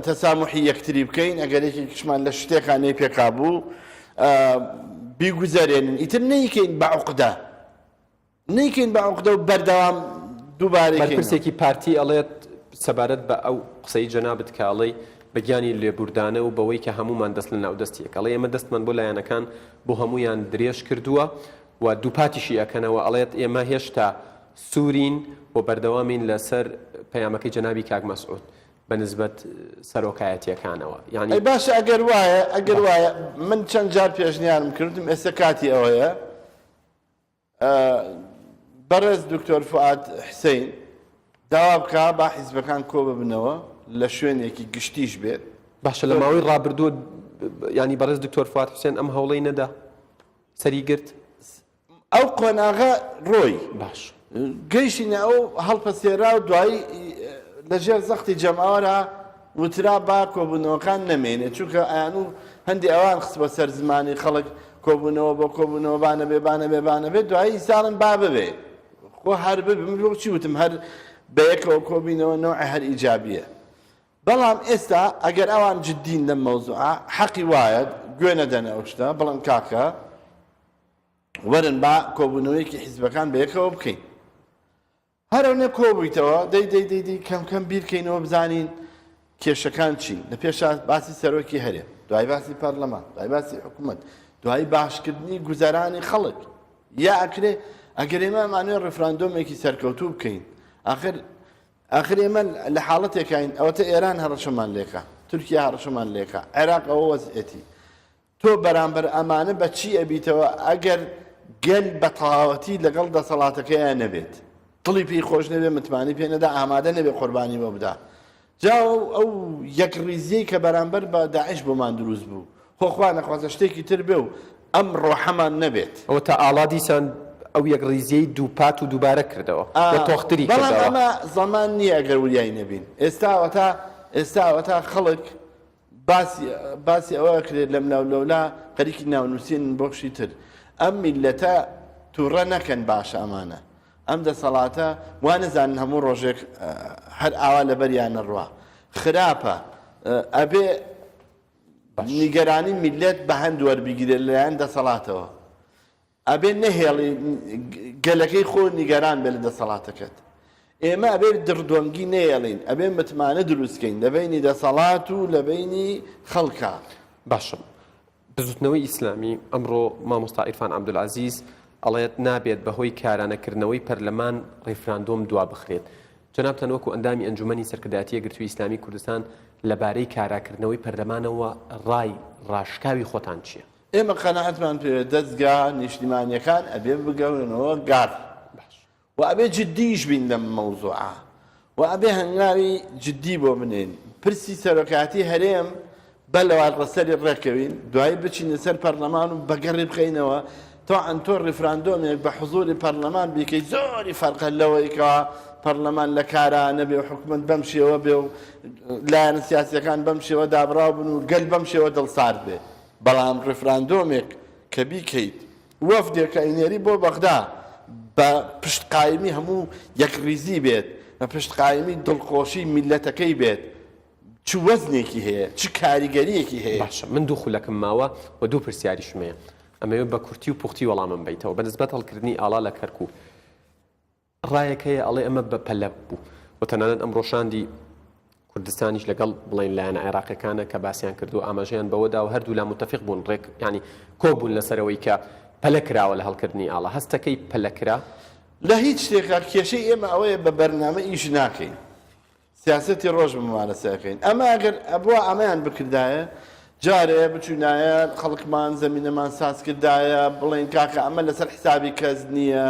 تەساموحی یەکتری بکەین، ئەگەر یەکێکیشمان لە شتێکا نەیپێکابوو بیگوزەرێنین، ئیتر نەیکەین بە عوقدە. نەیکەین بە عوقدە و بەردەوام دووبارەی کەینەوە. بەرپرسێکی پارتی ئەڵێت سەبارەت بە ئەو قسەی جەنابت کە ئەڵێی بە گیانی لێبوردانە و بەوەی کە هەموومان دەست لە ناو دەستی یەک ئەڵێ ئێمە دەستمان بۆ لایەنەکان بۆ هەموویان درێژ کردووە و دووپاتیشی ئەکەنەوە ئەڵێت ئێمە هێشتا سوورین و بەردەوامین لەسەر پەیامەکەی جەنابی کاک مەسعود بە نسبەت سەرۆکایەتیەکانەوە یانی. ئەی باشە ئەگەر وایە ئەگەر وایە من چەند جار پێشنیارم کردم ئێستا کاتی ئەوەیە بەڕێز دکتۆر فوئاد حسین داوا بکا با حیزبەکان کۆ ببنەوە لە شوێنێکی گشتیش بێت. باشە لە ماوەی ڕابردوو ینی بەڕێز دکتۆر فواد حوسێن ئەم هەوڵەی نەدا سەری گرت؟ ئەو قۆناغە ڕۆی باش گەیشتینە ئەو هەڵپەسێرا و دوایی لەژێر زەختی جەماوەرا وترا با کۆبوونەوەکان نەمێنێ چونکە ئەیان و هەندێ ئەوان خستبە سەر زمانی خەڵک کۆبوونەوە بۆ کۆبوونەوە با نەبێ با نەبێ با نەبێ دوایی ئیساڵن با ببێ خۆ هەر ببێ من بۆ چی وتم هەر بەیەکەوە کۆبینەوە نەوعێ هەر ئیجابیە بەڵام ئێستا ئەگەر ئەوان جدین لەم مەوزوعە حەقی وایە گوێ نەدەنە ئەو شتە بڵێن کاکە وەرن با کۆبوونەوەیەکی حیزبەکان بەیەکەوە بکەین هەر ئەونە کۆبوویتەوە دەی دەی دەی دەی کەم کەم بیرکەینەوە بزانین کێشەکان چین لە پێشا باسی سەرۆکی هەرێم دوای باسی پەرلەمان دوای باسی حکوومەت دوای باشکردنی گوزەرانی خەڵک یا ئەکرێ ئەگەر ئێمە ئەمانوێ ڕیفراندۆمێکی سەرکەوتوو بکەین ئاخر ئاخر ئێمە لە حاڵەتێکین ئەوەتە ئێران هەڕەشەمان لێکا تورکیا هەڕەشەمان لێکا عێراق ئەوە وەزعێتی تۆ بەرامبەر ئەمانە بە چی ئەبیتەوە ئەگەر گەل بە تەواوەتی لەگەڵ دەسەڵاتەکەیا نەبێت دڵی پێی خۆش نەبێ متمانەی پێ نەدا ئامادە نەبێ قوربانی بۆ بدا جا ئەو یەکڕیزیەی کە بەرامبەر بە داعش بۆمان دروست بوو خۆ خوا نەخوازە شتێکی تر بێ و ئەم ڕۆحەمان نەبێت. ئەوە تا ئاڵا دیسان ئەو یەکڕیزیەی دووپات و دووبارە کردەوە و تۆختری بەڵام کردەوە. ئەمە زەمان نییە ئەگەر وریای نەبین ئێستا ئەوەتا ئێستا ئەوەتا خەڵک باسی باسی ئەوە ئەکرێت لەملاو لەولا خەریکی ناونووسینن بۆ شتی تر ئەم میللەتە تووڕە نەکەن باشە ئەمانە ئەم دەسەڵاتە وا نەزانن هەموو ڕۆژێک هەر ئاوا لەبەریان نەڕوا خراپە ئەبێ نیگەرانی میللەت بە هەند وەربگیرێت لەلایەن دەسەڵاتەوە ئەبێ نەهێڵی گەلەکەی خۆ نیگەران بێ لە دەسەڵاتەکەت. ئێمە ئەبێ دڕدۆنگی نەیەڵین، ئەبێ متمانە دروست کەین لە بەینی دەسەڵات و لە بەینی خەڵکا. باشە بزوتنەوەی ئیسلامی ئەمڕۆ مامۆستا عیرفان عەبدولعەزیز ئەڵێت نابێت بەهۆی کارانەکردنەوەی پەرلەمان ڕیفراندۆم دوابخرێت. جەنابتان وەکو ئەندامی ئەنجومەنی سەرکردایەتی یەکگرتووی ئیسلامی کوردستان لەبارەی کاراکردنەوەی پەرلەمانەوە ڕای ڕاشکاوی خۆتان چییە؟ ئێمە قەناعەتمان پێوێ دەزگا نیشتیمانیەکان ئەبێ بگەڕێنەوە گەڕ و ئەبێ جدیش بین لەم مەوزوعە و ئەبێ هەنگاوی جدی بۆ بنێین پرسی سەرۆکایەتی هەرێم بە لەوار ڕەسەری ڕێکەوین دوایی بچینە سەر پەرلەمان و بەگەڕی بخەینەوە تاعەن تۆ ڕیفراندۆمێک بە حزوری پەرلەمان بیکەی زۆری فەرقە لەوەی کەوا پەرلەمان لە کارا نەبێ و حکومەت بەم شێوە بێ و لایەنە سیاسیەکان بەم شێوە دابڕاو بن و گەل بەم شێوە دڵسارد بێ بەڵام ڕیفراندۆمێک کە بیکەیت وەفدێک کە ئەینێری بۆ بەغدا بە پشت قایمی هەموو یەکڕیزی بێت، بە پشت قایمی دڵخۆشی میللەتەکەی بێت، چ وەزنێکی هەیە، چ کاریگەرییەکی هەیە؟ باشە من دوو خولەکم ماوە و دوو پرسیاریشم هەیە ئەمەوێت بە کورتی و پوختی وەڵامم بەیتەوە بە نسبەت هەڵکردنی ئاڵا لە کەرکوک. ڕایەک هەیە ئەڵێ ئەمە بە پەلە بوو و تەنانەت ئەمڕۆ شاندی کوردستانیش لەگەڵ بڵێن لایەنە عێراقیەکانە کە باسیان کردو ئاماژەیان بەوەدا و هەردوولا متفق بوون ڕێک ینی کۆک بوون لەسەرەوەی کە پەلە کراوە لە هەڵکردنی ئاڵا هەستەکەی پەلە کرا؟ لە هیچ شتێکا کێشەی ئێمە ئەوەیە بە بەرنامە ئیش ناکەین. سیاسەتی ڕۆژ ممارەسە ئەکەین ئەمە ئەگەر ئەبوا ئەمەیان بکردایە جارێ بچوینایە خەڵکمان زەمینەمان ساز کردایە بڵێن کاکە ئەمە لەسەر حسابی کەس نییە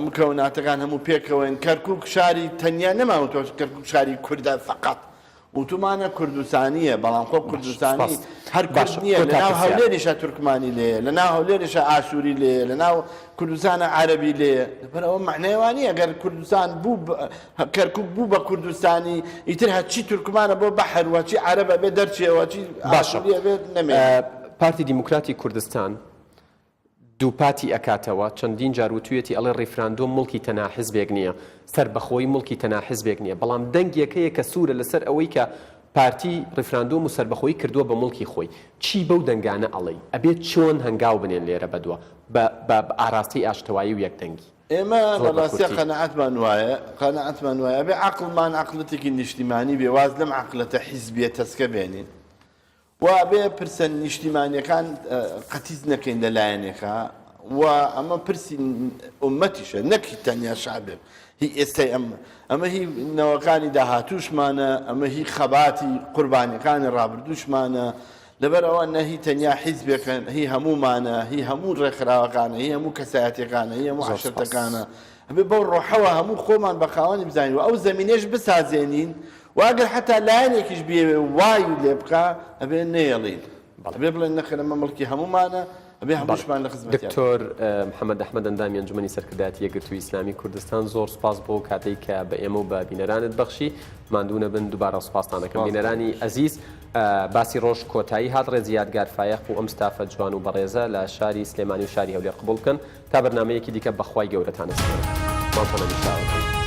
مکەوناتەکان هەموو پێکەوەین کەرکک شاری تەنیا نەماوتەوە کەرکک شاری کوردە فقط. وتومانە کوردستانییە، بەڵام خۆ باش کوردستانی سوپاس هەر کورد باشە نییە، کۆتا لەناو پرسیار. هەولێریشا تورکمانی لێیە، لەناو هەولێریشا ئاشووری لێیە، لەناو کوردستانا عەرەبی لێیە، لەبەر ئەوە مەعنای وا نییە گەر کوردستان بوو بە کەرکووک بوو بە کوردستانی ئیتر هەرچی تورکمانە بۆ بەحر و هەرچی عەرەب ئەبێ دەرچێ و هەرچی باشە ئاشووری ئەبێ نەمێنێ. پارتی دیموکراتی کوردستان دووپاتی ئەکاتەوە، چەندین جار وتویەتی ئەڵێ ڕیفراندۆم موڵکی تەنها حزبێک نییە، سەربەخۆیی موڵکی تەنها حزبێک نییە، بەڵام دەنگێک هەیە کە سوورە لەسەر ئەوەی کە پارتی ڕیفراندۆم و سەربەخۆیی کردووە بە موڵکی خۆی، چی بەو دەنگانە ئەڵێی؟ ئەبێ چۆن هەنگاو بنێن لێرە بەدوا بە بە ئاراستەی ئاشتەوایی و یەکدەنگی؟ ئێمە زۆر لە بە ڕاستیا کورتی. قەناعەتمان وایە، قەناعەتمان وایە ئەبێ عەقڵمان عەقڵەتێکی نیشتیمانی بێ، واز لەم عەقڵەتە حیزبیە تەسکە بێنین. و ئەبێ پرسە نیشتیمانیەکان قەتیس نەکەین لە لایەنێکا و ئەمە پرسی ئومەتیشە نەک هی تەنیا شەعبێک هی ئێستای ئەم ئەمە هی نەوەکانی داهاتووشمانە ئەمە هی خەباتی قوربانیەکانی ڕابردووشمانە لەبەر ئەوە نە هی تەنیا حیزبێکە هی هەموومانە هی هەموو ڕێکخراوەکانە هی هەموو کەسایەتیەکانە هی هەموو زۆر سپاس. عەشرەتەکانە ئەبێ بەو ڕۆحەوە هەموو خۆمان بە خاوەنی بزانین و ئەو زەمینەش بسازێنین و ئەگەر حەتا لایەنێکیش بیەوێ وای لێ بکا ئەبێ نەیەڵین ئەبێ بڵێن نەخێر ئەمە مڵکی هەموومانە ئەبێ هەمووشمان لە خزمەتیا بین. دکتۆر محەمەد ئەحمەد ئەندامی ئەنجومەنی سەرکردایەتی یەکگرتووی ئیسلامی کوردستان زۆر سوپاس بۆ ئەو کاتەی کە بە ئێمە و بە بینەرانت بەخشی ماندوو نەبن دووبارە سوپاستان ئەکەم سوپاس بینەرانی ئەزیز باسی ڕۆژ کۆتایی هات ڕێزی یادگار فایەق و ئەم ستافە جوان و بەڕێزە لە شاری سلێمانی و شاری هەولێر قبوڵ بکەن تا بەرنامەیەکی دیکە بەخوای گەورەتان ئەسپێرم ماڵتان هەمیشە ئاوەدان.